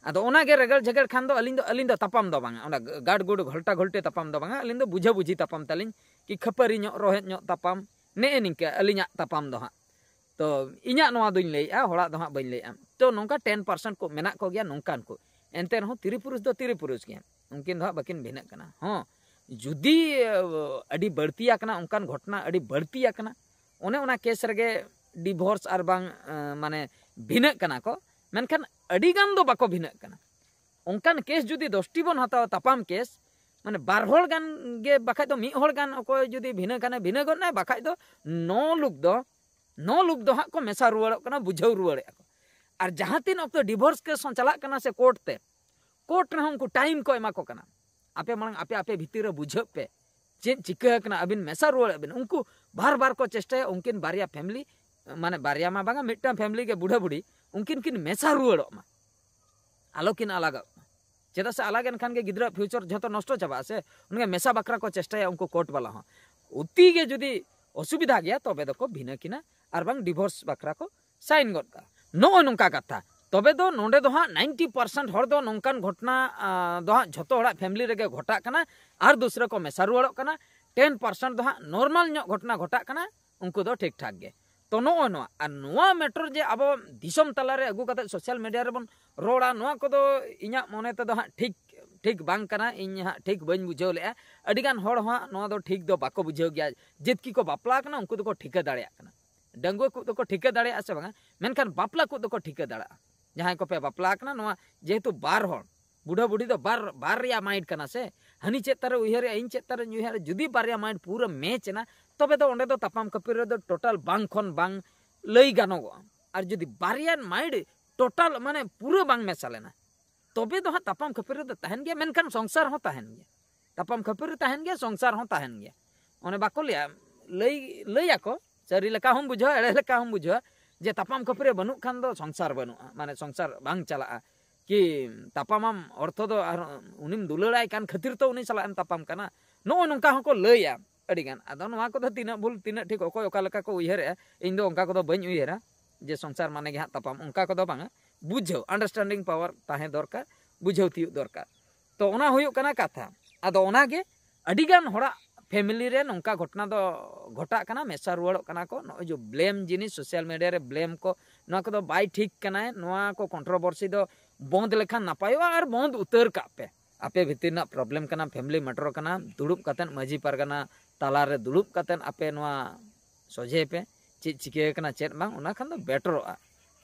ᱟᱫᱚ ᱚᱱᱟᱜᱮ ᱨᱮᱜᱮᱲ ᱡᱷᱮᱜᱮᱲ ᱠᱷᱟᱱ ᱫᱚ ᱟᱹᱞᱤᱧ ᱫᱚ ᱟᱹᱞᱤᱧ ᱫᱚ ᱛᱟᱯᱟᱢ ᱫᱚ ᱵᱟᱝᱟ, ᱚᱱᱟ ᱜᱟᱰ ᱜᱩᱰ ᱜᱷᱚᱞᱴᱟ ᱜᱷᱚᱞᱴᱤ ᱛᱟᱯᱟᱢ ᱫᱚ ᱵᱟᱝᱟ, ᱟᱹᱞᱤᱧ ᱫᱚ ᱵᱩᱡᱷᱟᱹ ᱵᱩᱡᱷᱤ ᱛᱟᱯᱟᱢ ᱛᱟᱹᱞᱤᱧ, ᱠᱤ ᱠᱷᱟᱹᱯᱟᱹᱨᱤ ᱧᱚᱜ ᱨᱚᱦᱮᱫ ᱧᱚᱜ ᱛᱟᱯᱟᱢ, ᱱᱮᱜᱼᱮ ᱱᱤᱝᱠᱟᱹ ᱟᱹᱞᱤᱧᱟᱜ ᱛᱟᱯᱟᱢ ᱫᱚ ᱦᱟᱸᱜ᱾ ᱛᱚ ᱤᱧᱟᱹᱜ ᱱᱚᱣᱟ ᱫᱚᱧ ᱞᱟᱹᱭᱮᱫᱼᱟ, ᱦᱚᱲᱟᱜ ᱫᱚ ᱦᱟᱸᱜ ᱵᱟᱹᱧ ᱞᱟᱹᱭᱮᱫᱼᱟ᱾ ᱛᱚ ᱱᱚᱝᱠᱟ ᱴᱮᱱ ᱯᱟᱨᱥᱮᱱᱴ ᱠᱚ ᱢᱮᱱᱟᱜ ᱠᱚᱜᱮᱭᱟ ᱱᱚᱝᱠᱟᱱ ᱠᱚ, ᱮᱱᱛᱮ ᱨᱮᱦᱚᱸ ᱛᱤᱨᱤ ᱯᱩᱨᱩᱥ ᱫᱚ ᱛᱤᱨᱤ ᱯᱩᱨᱩᱥ ᱜᱮ, ᱩᱱᱠᱤᱱ ᱫᱚ ᱦᱟᱸᱜ ᱵᱟᱹᱠᱤᱱ ᱵᱷᱤᱱᱟᱹᱜ ᱠᱟᱱᱟ᱾ ᱦᱚᱸ, ᱡᱩᱫᱤ ᱟᱹᱰᱤ ᱵᱟᱹᱲᱛᱤ ᱟᱠᱟᱱᱟ ᱚᱱᱠᱟᱱ ᱜᱷᱚᱴᱚᱱᱟ, ᱟᱹᱰᱤ ᱵᱟᱹᱲᱛᱤ ᱟᱠᱟᱱᱟ, ᱚᱱᱮ ᱚᱱᱟ ᱠᱮᱥ ᱨᱮᱜᱮ ᱰᱤᱵᱷᱳᱨᱥ ᱟᱨ ᱵᱟᱝ ᱢᱟᱱᱮ ᱵᱷᱤᱱᱟᱹᱜ ᱠᱟᱱᱟ ᱠᱚ, ᱢᱮᱱᱠᱷᱟᱱ ᱟᱹᱰᱤ ᱜᱟᱱ ᱫᱚ ᱵᱟᱠᱚ ᱵᱷᱤᱱᱟᱹᱜ ᱠᱟᱱᱟ᱾ ᱚᱱᱠᱟᱱ ᱠᱮᱥ ᱡᱩᱫᱤ ᱫᱚᱥᱴᱤ ᱵᱚᱱ ᱦᱟᱛᱟᱣᱟ, ᱛᱟᱯᱟᱢ ᱠᱮᱥ, ᱢᱟᱱᱮ ᱵᱟᱨ ᱦᱚᱲ ᱜᱟᱱ ᱜᱮ, ᱵᱟᱠᱷᱟᱡ ᱫᱚ ᱢᱤᱫ ᱦᱚᱲ ᱜᱟᱱ ᱚᱠᱚᱭ ᱡᱩᱫᱤ ᱵᱷᱤᱱᱟᱹ ᱠᱷᱟᱱᱮ ᱵᱷᱤᱱᱟᱹ ᱜᱚᱫ ᱱᱟᱭ, ᱵᱟᱠᱷᱟᱡ ᱫᱚ ᱱᱚ ᱞᱩᱠ ᱫᱚ ᱱᱚ ᱞᱩᱠ ᱫᱚ ᱦᱟᱸᱜ ᱠᱚ ᱢᱮᱥᱟ ᱨᱩᱣᱟᱹᱲᱚᱜ ᱠᱟᱱᱟ, ᱵᱩᱡᱷᱟᱹᱣ ᱨᱩᱣᱟᱹᱲᱮᱫᱼᱟ ᱠᱚ᱾ ᱟᱨ ᱡᱟᱦᱟᱸ ᱛᱤᱱ ᱚᱠᱛᱚ ᱰᱤᱵᱷᱳᱨᱥ ᱠᱮᱥ ᱦᱚᱸ ᱪᱟᱞᱟᱜ ᱠᱟᱱᱟ ᱥᱮ ᱠᱳᱨᱴ ᱛᱮ, ᱠᱳᱨᱴ ᱨᱮᱦᱚᱸ ᱩᱱᱠᱩ ᱴᱟᱭᱤᱢ ᱠᱚ ᱮᱢᱟ ᱠᱚ ᱠᱟᱱᱟ, ᱟᱯᱮ ᱢᱟᱲᱟᱝ ᱟᱯᱮ ᱟᱯᱮ ᱵᱷᱤᱛᱤᱨ ᱨᱮ ᱵᱩᱡᱷᱟᱹᱜ ᱯᱮ, ᱪᱮᱫ ᱪᱤᱠᱟᱹ ᱟᱠᱟᱱᱟ, ᱟᱹᱵᱤᱱ ᱢᱮᱥᱟ ᱨᱩᱣᱟᱹᱲᱚᱜ ᱵᱤᱱ᱾ ᱩᱱᱠᱩ ᱵᱟᱨ ᱵᱟᱨ ᱠᱚ ᱪᱮᱥᱴᱟᱭᱟ ᱩᱱᱠᱤᱱ ᱵᱟᱨᱭᱟ ᱯᱷᱮᱢᱞᱤ, ᱢᱟᱱᱮ ᱵᱟᱨᱭᱟ ᱢᱟ ᱵᱟᱝᱟ, ᱢᱤᱫᱴᱟᱝ ᱯᱷᱮᱢᱞᱤ ᱜᱮ, ᱵᱩᱰᱷᱟᱹ ᱵᱩᱰᱷᱤ, ᱩᱱᱠᱤᱱ ᱠᱤᱱ ᱢᱮᱥᱟ ᱨᱩᱣᱟᱹᱲᱚᱜ ᱢᱟ, ᱟᱞᱚ ᱠᱤᱱ ᱟᱞᱟᱜᱚᱜ ᱢᱟ᱾ ᱪᱮᱫᱟᱜ ᱥᱮ ᱟᱞᱟᱜ ᱮᱱ ᱠᱷᱟᱱ ᱜᱮ ᱜᱤᱫᱽᱨᱟᱹ ᱯᱷᱤᱭᱩᱪᱟᱨ ᱡᱷᱚᱛᱚ ᱱᱚᱥᱴᱚ ᱪᱟᱵᱟᱜᱼᱟ ᱥᱮ᱾ ᱚᱱᱟ ᱢᱮᱥᱟ ᱵᱟᱠᱷᱨᱟ ᱠᱚ ᱪᱮᱥᱴᱟᱭᱟ ᱩᱱᱠᱩ ᱠᱳᱨᱴ ᱵᱟᱞᱟ ᱦᱚᱸ᱾ ᱚᱛᱤ ᱜᱮ ᱡᱩᱫᱤ ᱚᱥᱩᱵᱤᱫᱷᱟ ᱜᱮᱭᱟ, ᱛᱚᱵᱮ ᱫᱚᱠᱚ ᱵᱷᱤᱱᱟᱹ ᱠᱤᱱᱟ ᱟᱨ ᱵᱟᱝ ᱰᱤᱵᱷᱳᱨᱥ ᱵᱟᱠᱷᱨᱟ ᱠᱚ ᱥᱟᱭᱤᱱ ᱜᱚᱫ ᱠᱟᱜᱼᱟ᱾ ᱱᱚᱜᱼᱚᱭ ᱱᱚᱝᱠᱟ ᱠᱟᱛᱷᱟ᱾ ᱛᱚᱵᱮ ᱫᱚ ᱱᱚᱰᱮ ᱫᱚ ᱦᱟᱸᱜ ᱱᱟᱭᱤᱱᱴᱤ ᱯᱟᱨᱥᱮᱱᱴ ᱦᱚᱲ ᱫᱚ ᱱᱚᱝᱠᱟᱱ ᱜᱷᱚᱴᱚᱱᱟ, ᱟᱸ, ᱫᱚ ᱦᱟᱸᱜ ᱡᱷᱚᱛᱚ ᱦᱚᱲᱟᱜ ᱯᱷᱮᱢᱞᱤ ᱨᱮᱜᱮ ᱜᱷᱚᱴᱟᱜ ᱠᱟᱱᱟ ᱟᱨ ᱫᱩᱥᱨᱟᱹ ᱠᱚ ᱢᱮᱥᱟ ᱨᱩᱣᱟᱹᱲᱚᱜ ᱠᱟᱱᱟ᱾ ᱴᱮᱱ ᱯᱟᱨᱥᱮᱱᱴ ᱫᱚ ᱦᱟᱸᱜ ᱱᱚᱨᱢᱟᱞ ᱧᱚᱜ ᱜᱷᱚᱴᱚᱱᱟ ᱜᱷᱚᱴᱟᱜ ᱠᱟᱱᱟ, ᱩᱱᱠᱩ ᱫᱚ ᱴᱷᱤᱠ ᱴᱷᱟᱠ ᱜᱮ᱾ ᱛᱚ ᱱᱚᱜᱼᱚᱭ ᱱᱚᱣᱟ, ᱟᱨ ᱱᱚᱣᱟ ᱢᱮᱴᱟᱨ ᱡᱮ ᱟᱵᱚ ᱫᱤᱥᱚᱢ ᱛᱟᱞᱟᱨᱮ ᱟᱹᱜᱩ ᱠᱟᱛᱮ ᱥᱳᱥᱟᱞ ᱢᱤᱰᱤᱭᱟ ᱨᱮᱵᱚᱱ ᱨᱚᱲᱟ, ᱱᱚᱣᱟ ᱠᱚᱫᱚ ᱤᱧᱟᱹᱜ ᱢᱚᱱᱮ ᱛᱮᱫᱚ ᱦᱟᱸᱜ ᱴᱷᱤᱠ, ᱴᱷᱤᱠ ᱵᱟᱝ ᱠᱟᱱᱟ᱾ ᱤᱧ ᱦᱟᱸᱜ ᱴᱷᱤᱠ ᱵᱟᱹᱧ ᱵᱩᱡᱷᱟᱹᱣ ᱞᱮᱜᱼᱟ᱾ ᱟᱹᱰᱤᱜᱟᱱ ᱦᱚᱲ ᱦᱚᱸ ᱦᱟᱸᱜ ᱱᱚᱣᱟ ᱫᱚ ᱴᱷᱤᱠ ᱫᱚ ᱵᱟᱠᱚ ᱵᱩᱡᱷᱟᱹᱣ ᱜᱮᱭᱟ᱾ ᱡᱮᱛᱠᱤ ᱠᱚ ᱵᱟᱯᱞᱟ ᱟᱠᱟᱱᱟ, ᱩᱱᱠᱩ ᱫᱚᱠᱚ ᱴᱷᱤᱠᱟᱹ ᱫᱟᱲᱮᱭᱟᱜ ᱠᱟᱱᱟ, ᱰᱟᱺᱜᱩᱣᱟᱹ ᱠᱚ ᱫᱚᱠᱚ ᱴᱷᱤᱠᱟᱹ ᱫᱟᱲᱮᱭᱟᱜᱼᱟ ᱥᱮ ᱵᱟᱝᱟ, ᱢᱮᱱᱠᱷᱟᱱ ᱵᱟᱯᱞᱟ ᱠᱚ ᱫᱚᱠᱚ ᱴᱷᱤᱠᱟᱹ ᱫᱟᱲᱮᱭᱟᱜᱼᱟ᱾ ᱡᱟᱦᱟᱸᱭ ᱠᱚᱯᱮ ᱵᱟᱯᱞᱟ ᱟᱠᱟᱱᱟ, ᱱᱚᱣᱟ ᱡᱮᱦᱮᱛᱩ ᱵᱟᱨ ᱦᱚᱲ, ᱵᱩᱰᱷᱟᱹ ᱵᱩᱰᱷᱤ ᱫᱚ ᱵᱟᱨ, ᱵᱟᱨᱭᱟ ᱢᱟᱭᱤᱱᱰ ᱠᱟᱱᱟ ᱥᱮ, ᱦᱟᱹᱱᱤ ᱪᱮᱫ ᱛᱟᱨᱮ ᱩᱭᱦᱟᱹᱨᱮᱜᱼᱟ, ᱤᱧ ᱪᱮᱫ ᱛᱟᱨᱮᱧ ᱩᱭᱦᱟᱹᱨᱟ, ᱡᱩᱫᱤ ᱵᱟᱨᱭᱟ ᱢᱟᱭᱤᱱᱰ ᱯᱩᱨᱟᱹ ᱢᱮᱪ ᱮᱱᱟ, ᱛᱚᱵᱮ ᱫᱚ ᱚᱸᱰᱮ ᱫᱚ ᱛᱟᱯᱟᱢ ᱠᱷᱟᱹᱯᱟᱹᱨᱤ ᱨᱮᱫᱚ ᱴᱳᱴᱟᱞ ᱵᱟᱝ ᱠᱷᱚᱱ ᱵᱟᱝ ᱞᱟᱹᱭ ᱜᱟᱱᱚᱜᱚᱜᱼᱟ᱾ ᱟᱨ ᱡᱩᱫᱤ ᱵᱟᱨᱭᱟ ᱢᱟᱭᱤᱱᱰ ᱴᱳᱴᱟᱞ ᱢᱟᱱᱮ ᱯᱩᱨᱟᱹ ᱵᱟᱝ ᱢᱮᱥᱟ ᱞᱮᱱᱟ, ᱛᱚᱵᱮ ᱫᱚ ᱦᱟᱸᱜ ᱛᱟᱯᱟᱢ ᱠᱷᱟᱹᱯᱟᱹᱨᱤ ᱫᱚ ᱛᱟᱦᱮᱱ ᱜᱮᱭᱟ, ᱢᱮᱱᱠᱷᱟᱱ ᱥᱚᱝᱥᱟᱨ ᱦᱚᱸ ᱛᱟᱦᱮᱱ ᱜᱮᱭᱟ᱾ ᱛᱟᱯᱟᱢ ᱠᱷᱟᱹᱯᱟᱹᱨᱤ ᱛᱟᱦᱮᱱ ᱜᱮᱭᱟ, ᱥᱚᱝᱥᱟᱨ ᱦᱚᱸ ᱛᱟᱦᱮᱱ ᱜᱮᱭᱟ᱾ ᱚᱱᱮ ᱵᱟᱠᱚ ᱞᱟᱹᱭᱟ, ᱞᱟᱹᱭ, ᱞᱟᱹᱭᱟᱠᱚ, ᱥᱟᱹᱨᱤ ᱞᱮᱠᱟ ᱦᱚᱸᱢ ᱵᱩᱡᱷᱟᱹᱣᱟ, ᱮᱲᱮ ᱞᱮᱠᱟ ᱦᱚᱸᱢ ᱵᱩᱡᱷᱟᱹᱣᱟ, ᱡᱮ ᱛᱟᱯᱟᱢ ᱠᱷᱟᱹᱯᱟᱹᱨᱤ ᱵᱟᱹᱱᱩᱜ ᱠᱷᱟᱱ ᱫᱚ ᱥᱚᱝᱥᱟᱨ ᱵᱟᱹᱱᱩᱜᱼᱟ, ᱢᱟᱱᱮ ᱥᱚᱝᱥᱟᱨ ᱵᱟᱝ ᱪᱟᱞᱟᱜᱼᱟ᱾ ᱠᱤ ᱛᱟᱯᱟᱢᱟᱢ ᱚᱨᱛᱷᱚ ᱫᱚ ᱟᱨ ᱩᱱᱤᱢ ᱫᱩᱞᱟᱹᱲᱟᱭ ᱠᱟᱱ ᱠᱷᱟᱹᱛᱤᱨ ᱛᱚ ᱩᱱᱤ ᱥᱟᱞᱟᱜ ᱮᱢ ᱛᱟᱯᱟᱢ ᱠᱟᱱᱟ᱾ ᱱᱚᱜᱼᱚ ᱱᱚᱝᱠᱟ ᱦᱚᱸᱠᱚ ᱞᱟᱹᱭᱟ ᱟᱹᱰᱤᱜᱟᱱ᱾ ᱟᱫᱚ ᱱᱚᱣᱟ ᱠᱚᱫᱚ ᱛᱤᱱᱟᱹᱜ ᱵᱷᱩᱞ, ᱛᱤᱱᱟᱹᱜ ᱴᱷᱤᱠ, ᱚᱠᱚᱭ ᱚᱠᱟ ᱞᱮᱠᱟ ᱠᱚ ᱩᱭᱦᱟᱹᱨᱮᱜᱼᱟ, ᱤᱧ ᱫᱚ ᱚᱱᱠᱟ ᱠᱚᱫᱚ ᱵᱟᱹᱧ ᱩᱭᱦᱟᱹᱨᱟ ᱡᱮ ᱥᱚᱝᱥᱟᱨ ᱢᱟᱱᱮ ᱜᱮ ᱦᱟᱸᱜ ᱛᱟᱯᱟᱢ, ᱚᱱᱠᱟ ᱠᱚᱫᱚ ᱵᱟᱝᱟ᱾ ᱵᱩᱡᱷᱟᱹᱣ, understanding power ᱛᱟᱦᱮᱸ ᱫᱚᱨᱠᱟᱨ, ᱵᱩᱡᱷᱟᱹᱣ ᱛᱤᱭᱳᱜ ᱫᱚᱨᱠᱟᱨ᱾ ᱛᱚ ᱚᱱᱟ ᱦᱩᱭᱩᱜ ᱠᱟᱱᱟ ᱠᱟᱛᱷᱟ᱾ ᱟᱫᱚ ᱚᱱᱟᱜᱮ ᱟᱹᱰᱤᱜᱟᱱ ᱦᱚᱲᱟᱜ ᱯᱷᱮᱢᱤᱞᱤ ᱨᱮ ᱱᱚᱝᱠᱟ ᱜᱷᱚᱴᱚᱱᱟ ᱫᱚ ᱜᱷᱚᱴᱟᱜ ᱠᱟᱱᱟ, ᱢᱮᱥᱟ ᱨᱩᱣᱟᱹᱲᱚᱜ ᱠᱟᱱᱟ ᱠᱚ᱾ ᱱᱚᱜᱼᱚᱭ ᱡᱮ ᱵᱞᱮᱢ ᱡᱤᱱᱤᱥ, ᱥᱳᱥᱟᱞ ᱢᱤᱰᱤᱭᱟ ᱨᱮ ᱵᱞᱮᱢ ᱠᱚ, ᱱᱚᱣᱟ ᱠᱚᱫᱚ ᱵᱟᱭ ᱴᱷᱤᱠ ᱠᱟᱱᱟᱭ᱾ ᱱᱚᱣᱟ ᱠᱚ ᱠᱚᱱᱴᱨᱳᱵᱷᱟᱨᱥᱤ ᱫᱚ ᱵᱚᱱᱫ ᱞᱮᱠᱷᱟᱱ ᱱᱟᱯᱟᱭᱚᱜᱼᱟ, ᱟᱨ ᱵᱚᱱᱫ ᱩᱛᱟᱹᱨ ᱠᱟᱜ ᱯᱮ᱾ ᱟᱯᱮ ᱵᱷᱤᱛᱤᱨ ᱨᱮᱱᱟᱜ ᱯᱨᱚᱵᱞᱮᱢ ᱠᱟᱱᱟ, ᱯᱷᱮᱢᱤᱞᱤ ᱢᱮᱴᱟᱨ ᱠᱟᱱᱟ, ᱫᱩᱲᱩᱵ ᱠᱟᱛᱮᱫ ᱢᱟᱹᱡᱷᱤ ᱯᱟᱨᱜᱟᱱᱟ ᱛᱟᱞᱟᱨᱮ ᱫᱩᱲᱩᱵ ᱠᱟᱛᱮᱫ ᱟᱯᱮ ᱱᱚᱣᱟ ᱥᱚᱡᱷᱮ ᱯᱮ, ᱪᱮᱫ ᱪᱤᱠᱟᱹ ᱠᱟᱱᱟ ᱪᱮᱫ ᱵᱟᱝ, ᱚᱱᱟ ᱠᱷᱟᱱ ᱫᱚ ᱵᱮᱴᱟᱨᱚᱜᱼᱟ᱾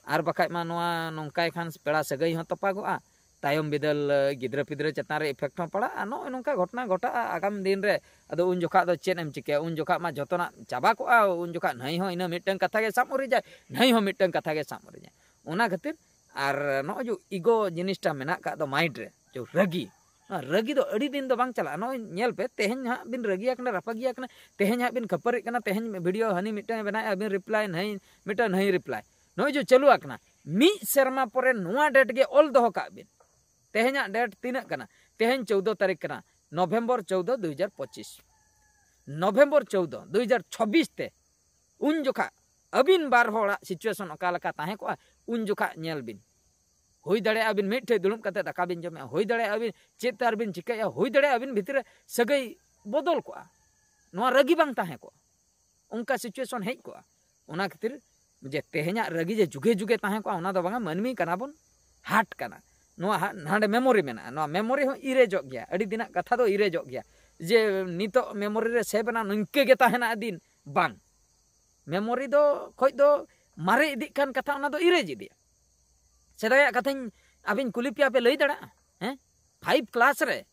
ᱟᱨ ᱵᱟᱠᱷᱟᱡ ᱢᱟ ᱱᱚᱣᱟ ᱱᱚᱝᱠᱟᱭ ᱠᱷᱟᱱ ᱯᱮᱲᱟ ᱥᱟᱹᱜᱟᱹᱭ ᱦᱚᱸ ᱛᱚᱯᱟᱜᱚᱜᱼᱟ, ᱛᱟᱭᱚᱢ ᱵᱤᱫᱟᱹᱞ ᱜᱤᱫᱽᱨᱟᱹ ᱯᱤᱫᱽᱨᱟᱹ ᱪᱮᱛᱟᱱ ᱨᱮ ᱤᱯᱷᱮᱠᱴ ᱦᱚᱸ ᱯᱟᱲᱟᱜᱼᱟ᱾ ᱱᱚᱜᱼᱚᱭ ᱱᱚᱝᱠᱟ ᱜᱷᱚᱴᱚᱱᱟ ᱜᱷᱚᱴᱟᱜᱼᱟ ᱟᱜᱟᱢ ᱫᱤᱱ ᱨᱮ᱾ ᱟᱫᱚ ᱩᱱ ᱡᱚᱠᱷᱟᱜ ᱫᱚ ᱪᱮᱫ ᱮᱢ ᱪᱤᱠᱟᱹᱭᱟ? ᱩᱱ ᱡᱚᱠᱷᱟᱜ ᱢᱟ ᱡᱚᱛᱚᱱᱟᱜ ᱪᱟᱵᱟ ᱠᱚᱜᱼᱟ᱾ ᱩᱱ ᱡᱚᱠᱷᱟᱜ ᱱᱟᱹᱭ ᱦᱚᱸ ᱤᱱᱟᱹ ᱢᱤᱫᱴᱟᱝ ᱠᱟᱛᱷᱟ ᱜᱮ ᱥᱟᱵ ᱩᱨᱤᱡᱟᱭ, ᱱᱟᱹᱭ ᱦᱚᱸ ᱢᱤᱫᱴᱟᱝ ᱠᱟᱛᱷᱟ ᱜᱮ ᱥᱟᱵ ᱩᱨᱤᱡᱟᱭ᱾ ᱚᱱᱟ ᱠᱷᱟᱹᱛᱤᱨ ᱟᱨ ᱱᱚᱜᱼᱚᱭ ᱡᱮ ᱤᱜᱳ ᱡᱤᱱᱤᱥᱴᱟ ᱢᱮᱱᱟᱜ ᱠᱟᱜ ᱫᱚ ᱢᱟᱭᱤᱱᱰ ᱨᱮ, ᱡᱮ ᱨᱟᱹᱜᱤ, ᱚᱱᱟ ᱨᱟᱹᱜᱤ ᱫᱚ ᱟᱹᱰᱤ ᱫᱤᱱ ᱫᱚ ᱵᱟᱝ ᱪᱟᱞᱟᱜᱼᱟ᱾ ᱱᱚᱜᱼᱚᱭ ᱧᱮᱞ ᱯᱮ, ᱛᱮᱦᱮᱧ ᱦᱟᱸᱜ ᱵᱤᱱ ᱨᱟᱹᱜᱤᱭᱟ ᱠᱟᱱᱟ, ᱨᱟᱯᱟᱜᱤᱭᱟ ᱠᱟᱱᱟ, ᱛᱮᱦᱮᱧ ᱦᱟᱸᱜ ᱵᱤᱱ ᱠᱷᱟᱹᱯᱟᱹᱨᱤᱜ ᱠᱟᱱᱟ, ᱛᱮᱦᱮᱧ ᱵᱷᱤᱰᱤᱭᱳ ᱦᱟᱹᱱᱤ ᱢᱤᱫᱴᱟᱝ ᱵᱮᱱᱟᱣᱮᱫᱼᱟ, ᱟᱹᱵᱤᱱ ᱨᱤᱯᱞᱟᱭ ᱱᱟᱹᱭ ᱢᱤᱫᱴᱟᱝ ᱱᱟᱹᱭ ᱨᱤᱯᱞᱟᱭ, ᱱᱚᱜᱼᱚᱭ ᱡᱮ ᱪᱟᱹᱞᱩ ᱟᱠᱟᱱᱟ᱾ ᱢᱤᱫ ᱥᱮᱨᱢᱟ ᱯᱚᱨᱮ ᱱᱚᱣᱟ ᱰᱮᱴ ᱜᱮ ᱚᱞ ᱫᱚᱦᱚ ᱠᱟᱜ ᱵᱤᱱ᱾ ᱛᱮᱦᱮᱧᱟᱜ ᱰᱮᱴ ᱛᱤᱱᱟᱹᱜ ᱠᱟᱱᱟ? ᱛᱮᱦᱮᱧ ᱪᱳᱫᱽᱫᱳ ᱛᱟᱹᱨᱤᱠᱷ ᱠᱟᱱᱟ, ᱱᱚᱵᱷᱮᱢᱵᱚᱨ ᱪᱳᱫᱽᱫᱳ, ᱫᱩ ᱦᱟᱡᱟᱨ ᱯᱚᱸᱪᱤᱥ, ᱱᱚᱵᱷᱮᱢᱵᱚᱨ ᱪᱳᱫᱽᱫᱳ, ᱫᱩ ᱦᱟᱡᱟᱨ ᱪᱷᱚᱵᱽᱵᱤᱥ ᱛᱮ᱾ ᱩᱱ ᱡᱚᱠᱷᱟ ᱟᱹᱵᱤᱱ ᱵᱟᱨ ᱦᱚᱲᱟᱜ ᱥᱤᱪᱩᱭᱮᱥᱚᱱ ᱚᱠᱟ ᱞᱮᱠᱟ ᱛᱟᱦᱮᱸ ᱠᱚᱜᱼᱟ, ᱩᱱ ᱡᱚᱠᱷᱟ ᱧᱮᱞ ᱵᱤᱱ᱾ ᱦᱩᱭ ᱫᱟᱲᱮᱭᱟᱜᱼᱟ ᱟᱹᱵᱤᱱ ᱢᱤᱫ ᱴᱷᱮᱡ ᱫᱩᱲᱩᱵ ᱠᱟᱛᱮ ᱫᱟᱠᱟ ᱵᱤᱱ ᱡᱚᱢᱮᱜᱼᱟ, ᱦᱩᱭ ᱫᱟᱲᱮᱭᱟᱜᱼᱟ ᱟᱹᱵᱤᱱ ᱪᱮᱫ ᱛᱮ ᱟᱨ ᱵᱤᱱ ᱪᱤᱠᱟᱹᱭᱟ, ᱦᱩᱭ ᱫᱟᱲᱮᱭᱟᱜᱼᱟ ᱟᱹᱵᱤᱱ ᱵᱷᱤᱛᱤᱨ ᱨᱮ ᱥᱟᱹᱜᱟᱹᱭ ᱵᱚᱫᱚᱞ ᱠᱚᱜᱼᱟ, ᱱᱚᱣᱟ ᱨᱟᱹᱜᱤ ᱵᱟᱝ ᱛᱟᱦᱮᱸ ᱠᱚᱜᱼᱟ, ᱚᱱᱠᱟ ᱥᱤᱪᱩᱭᱮᱥᱚᱱ ᱦᱮᱡ ᱠᱚᱜᱼᱟ᱾ ᱚᱱᱟ ᱠᱷᱟᱹᱛᱤᱨ ᱡᱮ ᱛᱮᱦᱮᱧᱟᱜ ᱨᱟᱹᱜᱤ ᱡᱮ ᱡᱩᱜᱮ ᱡᱩᱜᱮ ᱛᱟᱦᱮᱸ ᱠᱚᱜᱼᱟ, ᱚᱱᱟ ᱫᱚ ᱵᱟᱝᱟ᱾ ᱢᱟᱹᱱᱢᱤ ᱠᱟᱱᱟ ᱵᱚᱱ, ᱦᱟᱨᱴ ᱠᱟᱱᱟ, ᱱᱚᱣᱟ ᱦᱟ-, ᱦᱟᱸᱰᱮ ᱢᱮᱢᱳᱨᱤ ᱢᱮᱱᱟᱜᱼᱟ᱾ ᱱᱚᱣᱟ ᱢᱮᱢᱳᱨᱤ ᱦᱚᱸ ᱤᱨᱮᱡᱚᱜ ᱜᱮᱭᱟ, ᱟᱹᱰᱤ ᱫᱤᱱᱟᱜ ᱠᱟᱛᱷᱟ ᱫᱚ ᱤᱨᱮᱡᱚᱜ ᱜᱮᱭᱟ᱾ ᱡᱮ ᱱᱤᱛᱚᱜ ᱢᱮᱢᱳᱨᱤ ᱨᱮ ᱥᱮᱵᱷ ᱮᱱᱟ, ᱱᱤᱝᱠᱟᱹ ᱜᱮ ᱛᱟᱦᱮᱱᱟ ᱫᱤᱱ, ᱵᱟᱝ᱾ ᱢᱮᱢᱳᱨᱤ ᱫᱚ ᱠᱷᱚᱡ ᱫᱚ ᱢᱟᱨᱮ ᱤᱫᱤᱜ ᱠᱟᱱ ᱠᱟᱛᱷᱟ, ᱚᱱᱟ ᱫᱚ ᱤᱨᱮᱡᱽ ᱤᱫᱤᱜᱼᱟ᱾ ᱥᱮᱫᱟᱭᱟᱜ ᱠᱟᱛᱷᱟᱧ ᱟᱹᱵᱤᱱ ᱠᱩᱞᱤ ᱯᱮᱭᱟ ᱯᱮ, ᱞᱟᱹᱭ ᱫᱟᱲᱮᱭᱟᱜᱼᱟ? ᱦᱮᱸ, ᱯᱷᱟᱭᱤᱵᱷ ᱠᱞᱟᱥ ᱨᱮ,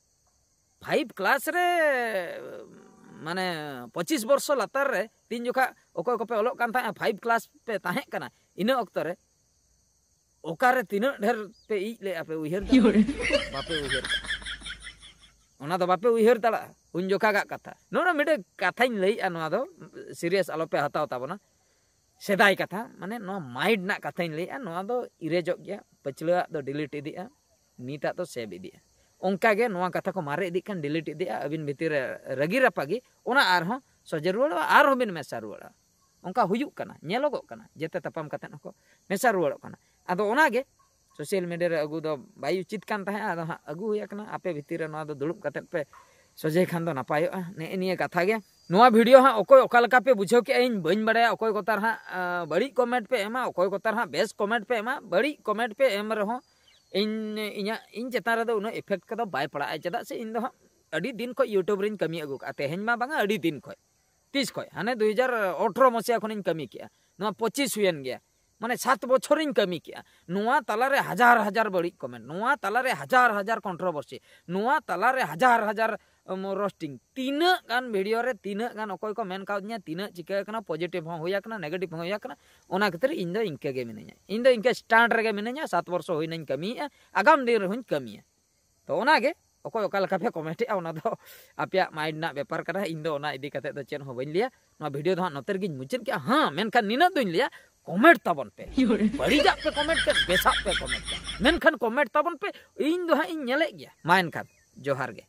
ᱯᱷᱟᱭᱤᱵᱷ ᱠᱞᱟᱥ ᱨᱮ, ᱢᱟᱱᱮ ᱯᱚᱸᱪᱤᱥ ᱵᱚᱨᱥᱚ ᱞᱟᱛᱟᱨ ᱨᱮ ᱛᱤᱱ ᱡᱚᱠᱷᱟ ᱚᱠᱚᱭ ᱠᱚᱯᱮ ᱚᱞᱚᱜ ᱠᱟᱱ ᱛᱟᱦᱮᱸᱜᱼᱟ, ᱯᱷᱟᱭᱤᱵᱷ ᱠᱞᱟᱥ ᱯᱮ ᱛᱟᱦᱮᱸ ᱠᱟᱱᱟ, ᱤᱱᱟᱹ ᱚᱠᱛᱚ ᱨᱮ ᱚᱠᱟᱨᱮ ᱛᱤᱱᱟᱹᱜ ᱰᱷᱮᱨ ᱯᱮ ᱤᱡ ᱞᱮᱜᱼᱟ ᱯᱮ, ᱩᱭᱦᱟᱹᱨ ᱫᱟᱲᱮᱭᱟᱜᱼᱟ? ᱵᱟᱯᱮ ᱩᱭᱦᱟᱹᱨ ᱫᱟᱲᱮᱭᱟᱜᱼᱟ᱾ ᱚᱱᱟ ᱫᱚ ᱵᱟᱯᱮ ᱩᱭᱦᱟᱹᱨ ᱫᱟᱲᱮᱭᱟᱜᱼᱟ ᱩᱱ ᱡᱚᱠᱷᱟᱜᱟᱜ ᱠᱟᱛᱷᱟ᱾ ᱱᱚᱰᱮ ᱢᱤᱫᱴᱮᱡ ᱠᱟᱛᱷᱟᱧ ᱞᱟᱹᱭᱮᱜᱼᱟ, ᱱᱚᱣᱟ ᱫᱚ ᱥᱤᱨᱤᱭᱟᱥ ᱟᱞᱚᱯᱮ ᱦᱟᱛᱟᱣ ᱛᱟᱵᱚᱱᱟ᱾ ᱥᱮᱫᱟᱭ ᱠᱟᱛᱷᱟ, ᱢᱟᱱᱮ ᱱᱚᱣᱟ ᱢᱟᱭᱤᱱᱰ ᱨᱮᱱᱟᱜ ᱠᱟᱛᱷᱟᱧ ᱞᱟᱹᱭᱮᱫᱼᱟ, ᱱᱚᱣᱟ ᱫᱚ ᱤᱨᱮᱡᱚᱜ ᱜᱮᱭᱟ, ᱯᱟᱹᱪᱷᱞᱟᱹᱣᱟᱜ ᱫᱚ ᱰᱤᱞᱤᱴ ᱤᱫᱤᱜᱼᱟ, ᱱᱤᱛᱟᱜ ᱫᱚ ᱥᱮᱵᱷ ᱤᱫᱤᱜᱼᱟ᱾ ᱚᱱᱠᱟ ᱜᱮ ᱱᱚᱣᱟ ᱠᱟᱛᱷᱟ ᱠᱚ ᱢᱟᱨᱮ ᱤᱫᱤᱜ ᱠᱷᱟᱱ ᱰᱤᱞᱤᱴ ᱤᱫᱤᱜᱼᱟ, ᱟᱹᱵᱤᱱ ᱵᱷᱤᱛᱤᱨ ᱨᱮ ᱨᱟᱹᱜᱤ ᱨᱟᱯᱟᱜᱤ ᱚᱱᱟ ᱟᱨᱦᱚᱸ ᱥᱚᱡᱷᱮ ᱨᱩᱣᱟᱹᱲᱚᱜᱼᱟ, ᱟᱨᱦᱚᱸ ᱵᱤᱱ ᱢᱮᱥᱟ ᱨᱩᱣᱟᱹᱲᱟ᱾ ᱚᱱᱠᱟ ᱦᱩᱭᱩᱜ ᱠᱟᱱᱟ, ᱧᱮᱞᱚᱜᱚᱜ ᱠᱟᱱᱟ, ᱡᱮᱛᱮ ᱛᱟᱯᱟᱢ ᱠᱟᱛᱮᱫ ᱦᱚᱸᱠᱚ ᱢᱮᱥᱟ ᱨᱩᱣᱟᱹᱲᱚᱜ ᱠᱟᱱᱟ᱾ ᱟᱫᱚ ᱚᱱᱟᱜᱮ ᱥᱳᱥᱟᱞ ᱢᱤᱰᱤᱭᱟ ᱨᱮ ᱟᱹᱜᱩ ᱫᱚ ᱵᱟᱭ ᱩᱪᱤᱛ ᱠᱟᱱ ᱛᱟᱦᱮᱸᱫ, ᱟᱫᱚ ᱦᱟᱸᱜ ᱟᱹᱜᱩ ᱦᱩᱭ ᱟᱠᱟᱱᱟ᱾ ᱟᱯᱮ ᱵᱷᱤᱛᱤᱨ ᱨᱮ ᱱᱚᱣᱟ ᱫᱚ ᱫᱩᱲᱩᱵ ᱠᱟᱛᱮᱫ ᱯᱮ ᱥᱚᱡᱷᱮ ᱠᱷᱟᱱ ᱫᱚ ᱱᱟᱯᱟᱭᱚᱜᱼᱟ᱾ ᱱᱮᱜᱼᱮ ᱱᱤᱭᱟᱹ ᱠᱟᱛᱷᱟ ᱜᱮ᱾ ᱱᱚᱣᱟ ᱵᱷᱤᱰᱤᱭᱳ ᱦᱟᱸᱜ ᱚᱠᱚᱭ ᱚᱠᱟ ᱞᱮᱠᱟ ᱯᱮ ᱵᱩᱡᱷᱟᱹᱣ ᱠᱮᱜᱼᱟ, ᱤᱧ ᱵᱟᱹᱧ ᱵᱟᱲᱟᱭᱟ᱾ ᱚᱠᱚᱭ ᱠᱚᱛᱟᱨ ᱦᱟᱸᱜ ᱟᱸ, ᱵᱟᱹᱲᱤᱡ ᱠᱚᱢᱮᱱᱴ ᱯᱮ ᱮᱢᱟ, ᱚᱠᱚᱭ ᱠᱚᱛᱟᱨ ᱦᱟᱸᱜ ᱵᱮᱥ ᱠᱚᱢᱮᱱᱴ ᱯᱮ ᱮᱢᱟ᱾ ᱵᱟᱹᱲᱤᱡ ᱠᱚᱢᱮᱱᱴ ᱯᱮ ᱮᱢ ᱨᱮᱦᱚᱸ ᱤᱧ, ᱤᱧᱟᱹᱜ, ᱤᱧ ᱪᱮᱛᱟᱱ ᱨᱮᱫᱚ ᱩᱱᱟᱹᱜ ᱤᱯᱷᱮᱠᱴ ᱠᱚᱫᱚ ᱵᱟᱭ ᱯᱟᱲᱟᱜᱼᱟ, ᱪᱮᱫᱟᱜ ᱥᱮ ᱤᱧ ᱫᱚ ᱦᱟᱸᱜ ᱟᱹᱰᱤ ᱫᱤᱱ ᱠᱷᱚᱱ ᱭᱩᱴᱩᱵᱽ ᱨᱤᱧ ᱠᱟᱹᱢᱤ ᱟᱹᱜᱩ ᱠᱟᱜᱼᱟ, ᱛᱮᱦᱮᱧ ᱢᱟ ᱵᱟᱝᱟ, ᱟᱹᱰᱤ ᱫᱤᱱ ᱠᱷᱚᱱ᱾ ᱛᱤᱥ ᱠᱷᱚᱱ? ᱦᱟᱱᱮ ᱫᱩ ᱦᱟᱡᱟᱨ ᱟᱴᱷᱨᱚ ᱢᱟᱥᱤᱦᱟ ᱠᱷᱚᱱᱤᱧ ᱠᱟᱹᱢᱤ ᱠᱮᱜᱼᱟ, ᱱᱚᱣᱟ ᱯᱚᱸᱪᱤᱥ ᱦᱩᱭᱮᱱ ᱜᱮᱭᱟ, ᱢᱟᱱᱮ ᱥᱟᱛ ᱵᱚᱪᱷᱚᱨᱤᱧ ᱠᱟᱹᱢᱤ ᱠᱮᱜᱼᱟ᱾ ᱱᱚᱣᱟ ᱛᱟᱞᱟᱨᱮ ᱦᱟᱡᱟᱨ ᱦᱟᱡᱟᱨ ᱵᱟᱹᱲᱤᱡ ᱠᱚᱢᱮᱱᱴ, ᱱᱚᱣᱟ ᱛᱟᱞᱟᱨᱮ ᱦᱟᱡᱟᱨ ᱦᱟᱡᱟᱨ ᱠᱚᱱᱴᱨᱳᱵᱷᱟᱨᱥᱤ, ᱱᱚᱣᱟ ᱛᱟᱞᱟᱨᱮ ᱦᱟᱡᱟᱨ ᱦᱟᱡᱟᱨ ᱨᱳᱥᱴᱤᱝ, ᱛᱤᱱᱟᱹᱜ ᱜᱟᱱ ᱵᱷᱤᱰᱤᱭᱳ ᱨᱮ ᱛᱤᱱᱟᱹᱜ ᱜᱟᱱ ᱚᱠᱚᱭ ᱠᱚ ᱢᱮᱱ ᱠᱟᱣᱫᱤᱧᱟ, ᱛᱤᱱᱟᱹᱜ ᱪᱤᱠᱟᱹ ᱟᱠᱟᱱᱟ, ᱯᱚᱡᱤᱴᱤᱵᱷ ᱦᱚᱸ ᱦᱩᱭ ᱟᱠᱟᱱᱟ, ᱱᱮᱜᱮᱴᱤᱵᱷ ᱦᱚᱸ ᱦᱩᱭ ᱟᱠᱟᱱᱟ᱾ ᱚᱱᱟ ᱠᱷᱟᱹᱛᱤᱨ ᱤᱧ ᱫᱚ ᱤᱱᱠᱟᱹ ᱜᱮ ᱢᱤᱱᱟᱹᱧᱟ, ᱤᱧ ᱫᱚ ᱤᱱᱠᱟᱹ ᱥᱴᱟᱱᱰ ᱨᱮᱜᱮ ᱢᱤᱱᱟᱹᱧᱟ᱾ ᱥᱟᱛ ᱵᱚᱨᱥᱚ ᱦᱩᱭᱱᱟᱧ ᱠᱟᱹᱢᱤᱭᱮᱫᱼᱟ, ᱟᱜᱟᱢ ᱫᱤᱱ ᱨᱮᱦᱚᱸᱧ ᱠᱟᱹᱢᱤᱭᱟ᱾ ᱛᱚ ᱚᱱᱟᱜᱮ, ᱚᱠᱚᱭ ᱚᱠᱟ ᱞᱮᱠᱟ ᱯᱮ ᱠᱚᱢᱮᱱᱴᱮᱜᱼᱟ, ᱚᱱᱟ ᱫᱚ ᱟᱯᱮᱭᱟᱜ ᱢᱟᱭᱤᱱᱰ ᱨᱮᱱᱟᱜ ᱵᱮᱯᱟᱨ ᱠᱟᱱᱟ᱾ ᱤᱧ ᱫᱚ ᱚᱱᱟ ᱤᱫᱤ ᱠᱟᱛᱮ ᱫᱚ ᱪᱮᱫ ᱦᱚᱸ ᱵᱟᱹᱧ ᱞᱟᱹᱭᱟ᱾ ᱱᱚᱣᱟ ᱵᱷᱤᱰᱤᱭᱳ ᱫᱚ ᱦᱟᱸᱜ ᱱᱚᱛᱮ ᱨᱮᱜᱤᱧ ᱢᱩᱪᱟᱹᱫ ᱠᱮᱜᱼᱟ᱾ ᱦᱮᱸ, ᱢᱮᱱᱠᱷᱟᱱ ᱱᱤᱱᱟᱹᱜ ᱫᱚᱧ ᱞᱟᱹᱭᱟ, ᱠᱚᱢᱮᱱᱴ ᱛᱟᱵᱚᱱ ᱯᱮ᱾ ᱵᱟᱹᱲᱤᱡᱟᱜ ᱯᱮ ᱠᱚᱢᱮᱱᱴ ᱯᱮ, ᱵᱮᱥᱟᱜ ᱯᱮ ᱠᱚᱢᱮᱱᱴ ᱯᱮ, ᱢᱮᱱᱠᱷᱟᱱ ᱠᱚᱢᱮᱱᱴ ᱛᱟᱵᱚᱱ ᱯᱮ᱾ ᱤᱧ ᱫᱚ ᱦᱟᱸᱜ ᱤᱧ ᱧᱮᱞᱮᱫ ᱜᱮᱭᱟ᱾ ᱢᱟ ᱮᱱᱠᱷᱟᱱ ᱡᱚᱦᱟᱨ ᱜᱮ᱾